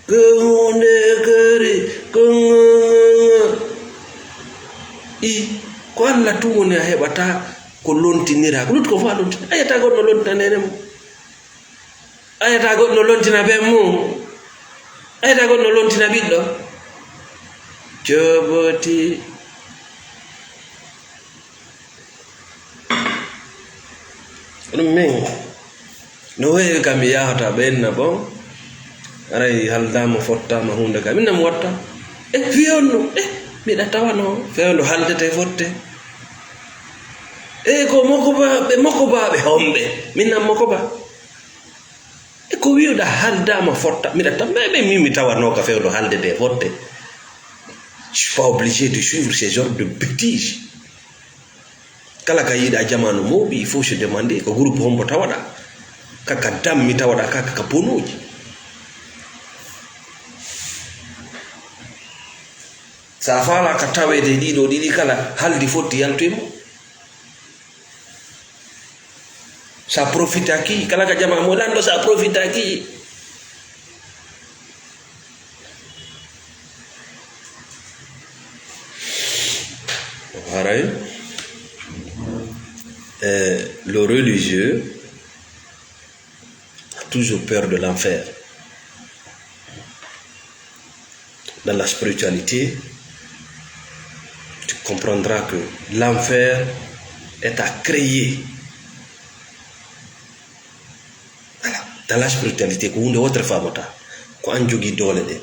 Ko huunde kadi, ko ŋo-, ŋo-, ŋo-. I, ko Allah tun woni a heɓata ko lontinira. Ko lutti ko fof a lontina. A yetta goɗɗo lontina nene mum. A yetta goɗɗo lontina ben mum. Ɓayda goɗɗo lontina ɓiɗɗo. Joɓoti. Ɗum min. No heewi kam mi yahata ɓe enna bon. Aray haldama fottama hunde kam. Min nam watta. E fewndo. E miɗa tawano. Fewndo haldete fotte. E ko moko ba, ɓe moko ba ɓe homɓe. Min nam moko ba. E ko wi'uɗa haldama fotta, miɗa tamma ɓe min mi tawanooka fewndo haalde nde fotte. Je suis pas obligé de suivre ces genres de bêtises. Kala ka yiɗa jamanu mawɓi, il faut se demander ko groupe hombo tawaɗa. Kaka dammi tawaɗa kaka ka bonuji. Sa fala ka tawede ɗiɗo ɗiɗi kala haldi fotti yaltu e mo. Sa profitaki, kala ka jama mo lanɗo sa profitaki. Haray, eh, le religieux a toujours peur de l'enfer. Dans la spiritualité, tu comprendras que l'enfer est à créer. Voilà. Dans la spiritualité, ko hunde wotere famata, ko an jogii doole ɗe.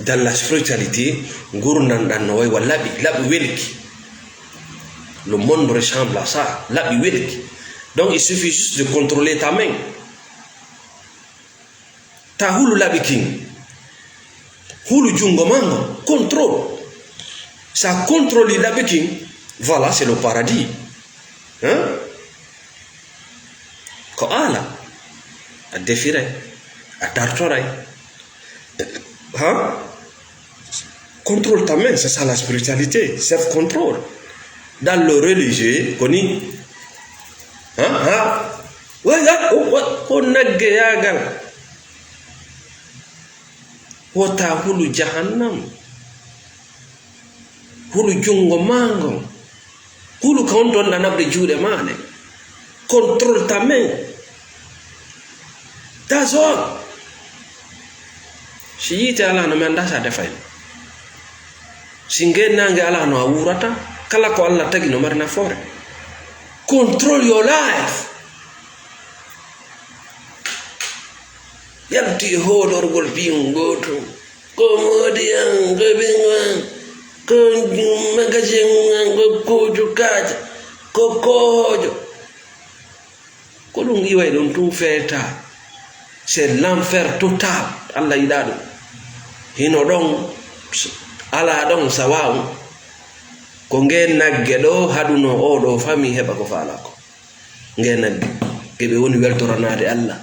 Dans la spiritualité, ngurndan ɗan no way wa laɓi, laɓi welki. Le monde ressemble à ça, laɓi welki. Donc, il suffit juste de contrôler ta main. Ta hulu laɓi kin. Hulu jungo mango. Contrôle. Sa contrôle laɓi kin. Voilà, c'est le paradis. Hein? Ko ala. A defiray. A dartoray. Hein? Contrôle ta main, c'est ça la spiritualité. Self control. Dans le religieux, koni. Hein? Hein? Wa, ya, o, wa, ko nagge yagal. Wota hulu jahannam. Hulu jungo mango. Hulu ka on ɗon ɗanaɓde juuɗe maɗe. Contrôle ta main. That's all. Si yiite ala no mi annda sa defay. Si ngennange ala no a wurata. Kala ko Allah tagi no mari nafoore. Control your life. Yalti e hoolorgol biyum gooto. Ko moodi an, ko ɓingo an, ko magasin an, ko kuuju kaaja, ko koojo. Ko ɗum iway ɗum tun feeta. C'est l'enfer total. Allah yiɗa ɗum. Hino ɗon, alaa ɗon, sawa'un. Ko ngeen nagge ɗo haɗuno oo ɗo fami heɓa ko faalaa ko. Ngeen nagge. Ke ɓe woni weltoranaade Allah.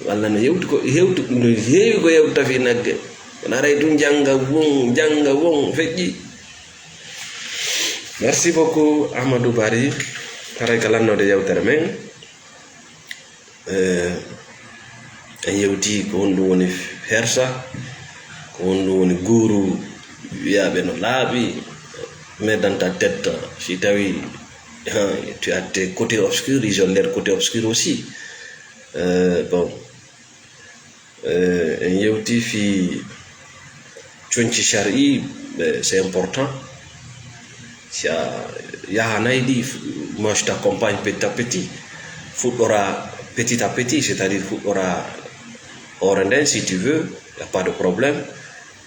Allah no yewti ko hewti, no heewi ko yewta fi nagge. Kono aray tun jannga won, jannga won, feƴƴi. Merci beaucoup, Amadou Barry. Haray ka lannoode yewtere men. Eh, en yewti ko honɗum woni hersa, ko honɗum woni guuru wiyaaɓe no laaɓi, mais dans ta tête, si tawi, hein, tu as tes côtés obscurs, ils ont leur côté obscur aussi. Euh, bon. Euh, en yewti fi conci shar'i, eh, c'est important. Si a yahanay ɗi, moi je t'accompagne petit à petit. Fuɗɗora petit à petit, c'est-à-dire fuɗɗora hoore nden, si tu veux, y a pas de problème.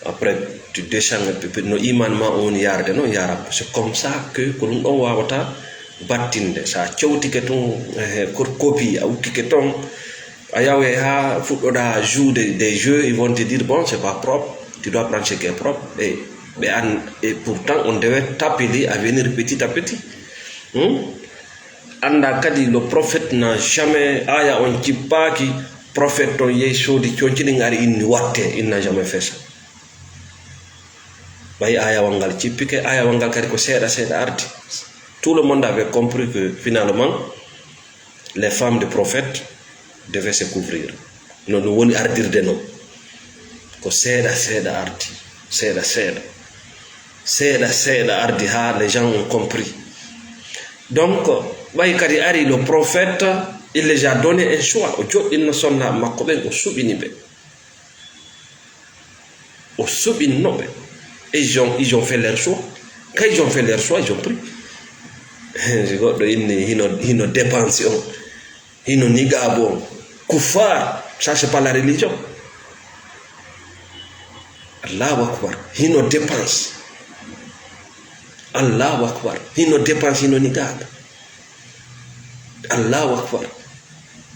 Après, tu descends un peu, no iman ma on yarde, non, yaram. C'est comme ça que ko ɗum ɗon wawata battinde. Sa cewtike tun, eh, ko copie, a ukkike ton, a yawe ha fuɗɗoɗa joue des, des jeux, ils vont te dire, bon, c'est pas propre, tu dois prendre ce qui est propre. Et, et, an- et pourtant, on devait t'appeler à venir petit à petit. Hmm? Anda kadi, le prophète n'a jamais, aya on cippaki, prophète on yehi soodi conci ɗin ari inni watte, il n'a jamais fait ça. Ɓay ayawal ngal cippike, ayawal ngal kadi ko seeɗa seeɗa ardi. Tout le monde avait compris que finalement, les femmes de prophète devaient se couvrir. No ɗum woni ardirde non. Ko seeɗa seeɗa ardi, seeɗa seeɗa. Seeɗa seeɗa ardi haa les gens ont compris. Donc, ɓay kadi ari le prophète, Il les a donné un choix. O joɗɗinno sonnaaɓe makko ɓen, o suɓini ɓe. O suɓinno ɓe. Et ils ont, ils ont fait leur choix. Quand ils ont fait leur choix, ils ont pris. Si goɗɗo inni hino, hino dépense on, hino niqaabu on. Kuffar, ça c'est pas la religion. Allahu Akbar. Hino dépense. Allahu Akbar. Hino dépense, hino niqaabu. Allahu Akbar.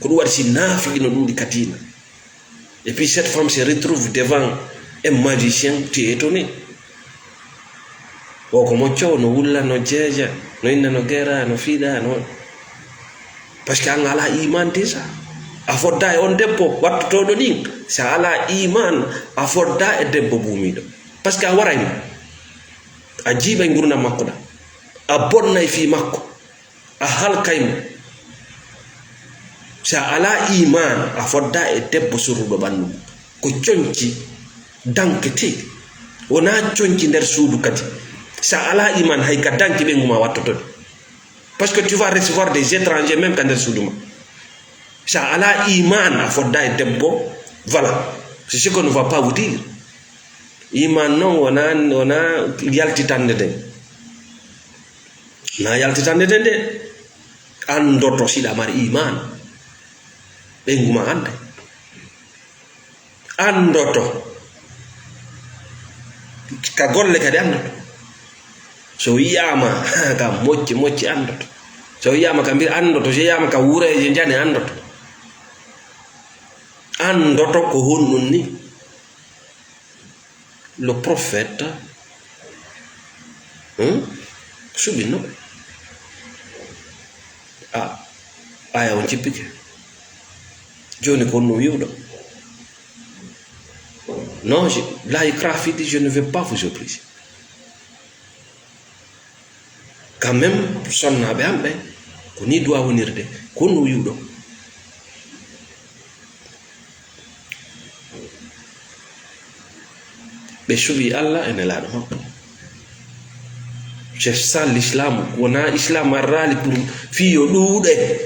Ko ɗum waɗi si naafiqi no ɗuuɗi ka diina. Et puis cette femme se retrouve devant un magicien, tu es étonné. O ko mo cow, no wulla, no jeeja, no inna, no gera, no fiiɗa, no. Parce que an alaa iman déjà. A fodda e on debbo wattotooɗo ɗin. Si a alaa iman, a fodda e debbo buumiiɗo. Parce que a waray mo. A jiiɓay ngurndan makko ɗan. A bonnay fii makko. A halkay mo. Si a alaa iman, a fodda e debbo surruɗo ɓanndu mum. Ko conci danketee. Wonaa conci nder suudu kadi. Si a alaa iman, hay ka danki ɓeyngu ma wattotode. Parce que tu vas recevoir des étrangers même ka nder suudu ma. Si a alaa iman, a fodda e debbo. Voilà. C'est ce qu'on ne va pas vous dire. Iman non, wonaa, wonaa yaltitande nden. Na yaltitande nden de. Anndoto si ɗa mari iman. Ɓeyngu ma annday. Anndoto. Ka golle kadi anndoto. So yiyaama ka mocci, mocci anndoto. So yiyaama ka mbir anndoto. So yiyaama ka wureeje njane anndoto. Anndoto ko honɗun ni? Le prophète, hmm? Suɓinno ɓe. A, aya on jippike. Jooni ko honno wi'uɗo? Non, je, la ikraha fi din, je ne vais pas vous obliger. Quand même, sonnaaɓe am ɓen, ko nii du'a wonirde, ko honno wi'uɗo? Ɓe suɓii Alla e Nelaaɗo makko. C'est ça l'islam. Wonaa islam arraali pour fii yo ɗuuɗe.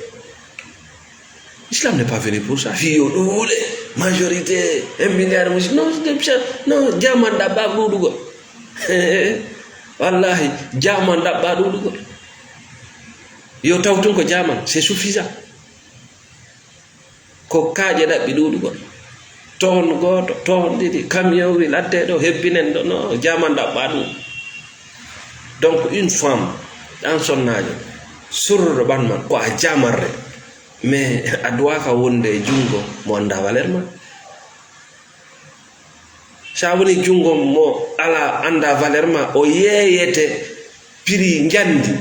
Islam n'est pas venu pour ça. Fii yo ɗuuɗe. Majorité, un milliard musulman. Non, c'est ça. Non, jaaman ɗaɓɓaa ɗuuɗugol. Wallahi, jaaman ɗaɓɓaa ɗuuɗugol. Yo taw tun ko jaaman, c'est suffisant. Ko kaaƴe ɗaɓɓi ɗuuɗugol. Toon gooto, toon ɗiɗi, camion wi laddee ɗo, hebbinen ɗo, no, jaaman ɗaɓɓaa ɗum. Donc, une femme, an sonnaajo, surruɗo ɓan man, ko a jaamarre. Mais a duwaaka wonde e junngo mo anndaa valeur ma. So a woni junngo mo alaa, anndaa valeur ma, o yeeyete prix njandi.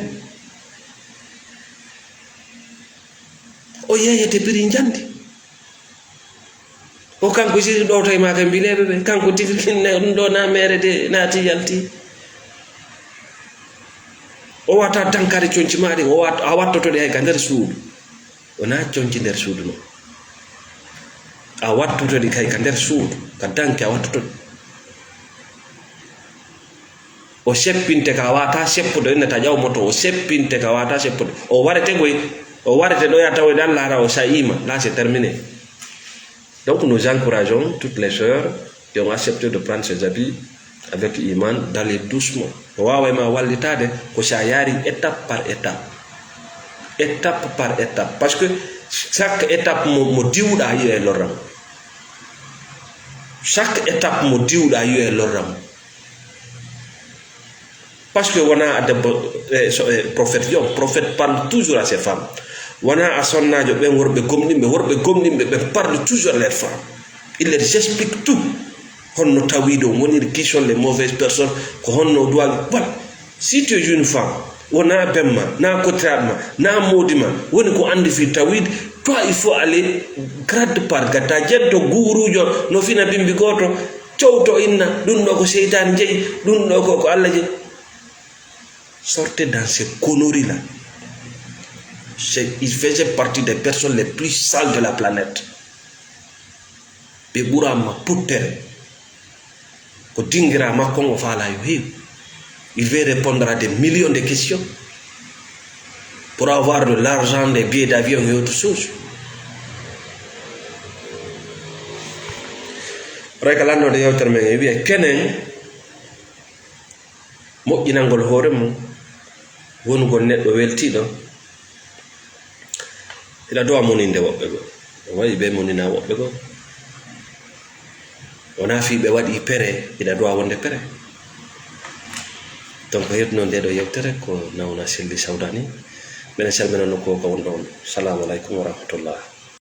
O yeeyete prix njandi. O kanko siri ɗowtoy ma ka mbileeɓe ɓe. Kanko tigi kinne ɗum ɗo na meere de naati yalti. O wata dankare conci ma ɗin, o wat-, a wattoto ɗe hay ka nder suudu. Wonaa conci nder suudu no. A wattoto ɗi kay ka nder suudu, ka danki a wattoto ɗi. O seppinte ka wata seppude, innata ƴaw moto, o seppinte ka wata seppude. O warete goy, o warete ɗo ya tawoyde Allah hara o sa'iima. Là, c'est terminé. Donc, nous encourageons toutes les sœurs qui ont accepté de prendre ces habits avec iman, d'aller doucement. No waaway ma wallitaade ko si a yaari étape par étape. Étape par étape. Parce que chaque étape mo, mo diwɗa yi'e lorram. Chaque étape mo diwɗa yi'e lorram. Parce que wona a debbo, eh, so, eh, prophète, yo, prophète parle toujours à ses femmes. Wona a sonnaajo, ɓen worɓe gomɗinɓe, worɓe gomɗinɓe, ɓe parle toujours à leurs femmes. Il leur explique tout. Honno tawiido woniri, qui sont les mauvaises personnes, ko honno o duwawi. Voilà. Si tu es une femme, wona bemma, na kotiraɗo ma, na moodi ma, woni ko andi fi tawid, toi il faut aller grade par grade. Ta jeddo guurujo no fina bimbi goto, cowto inna, ɗum ɗo ko seytaane jeyi, ɗum ɗo ko, ko Allah jeyi. Sortez dans ces conneries-là. C'est, il faisait partie des personnes les plus sales de la planète. Ɓe ɓurama puttere. Ko dingira makko on o faala yo heew. Il veut répondre à des millions de questions pour avoir de l'argent, des billets d'avion et autres choses. Ray ka lanndode yewtere men e wiya kenen moƴƴinangol hoore mum, wonugol neɗɗo weltiiɗo. Hiɗa dowa muninde woɓɓe goo, o wayi ɓe munina woɓɓe goo. Wonaa fii ɓe waɗi pere hiɗa dowa wonde pere. Donc, heɗuno nde ɗo yewtere ko nawna selli sawdani. Mbeɗen salmina nokku o ka wonɗo on. Salaamu aleykum wa rahmatullah.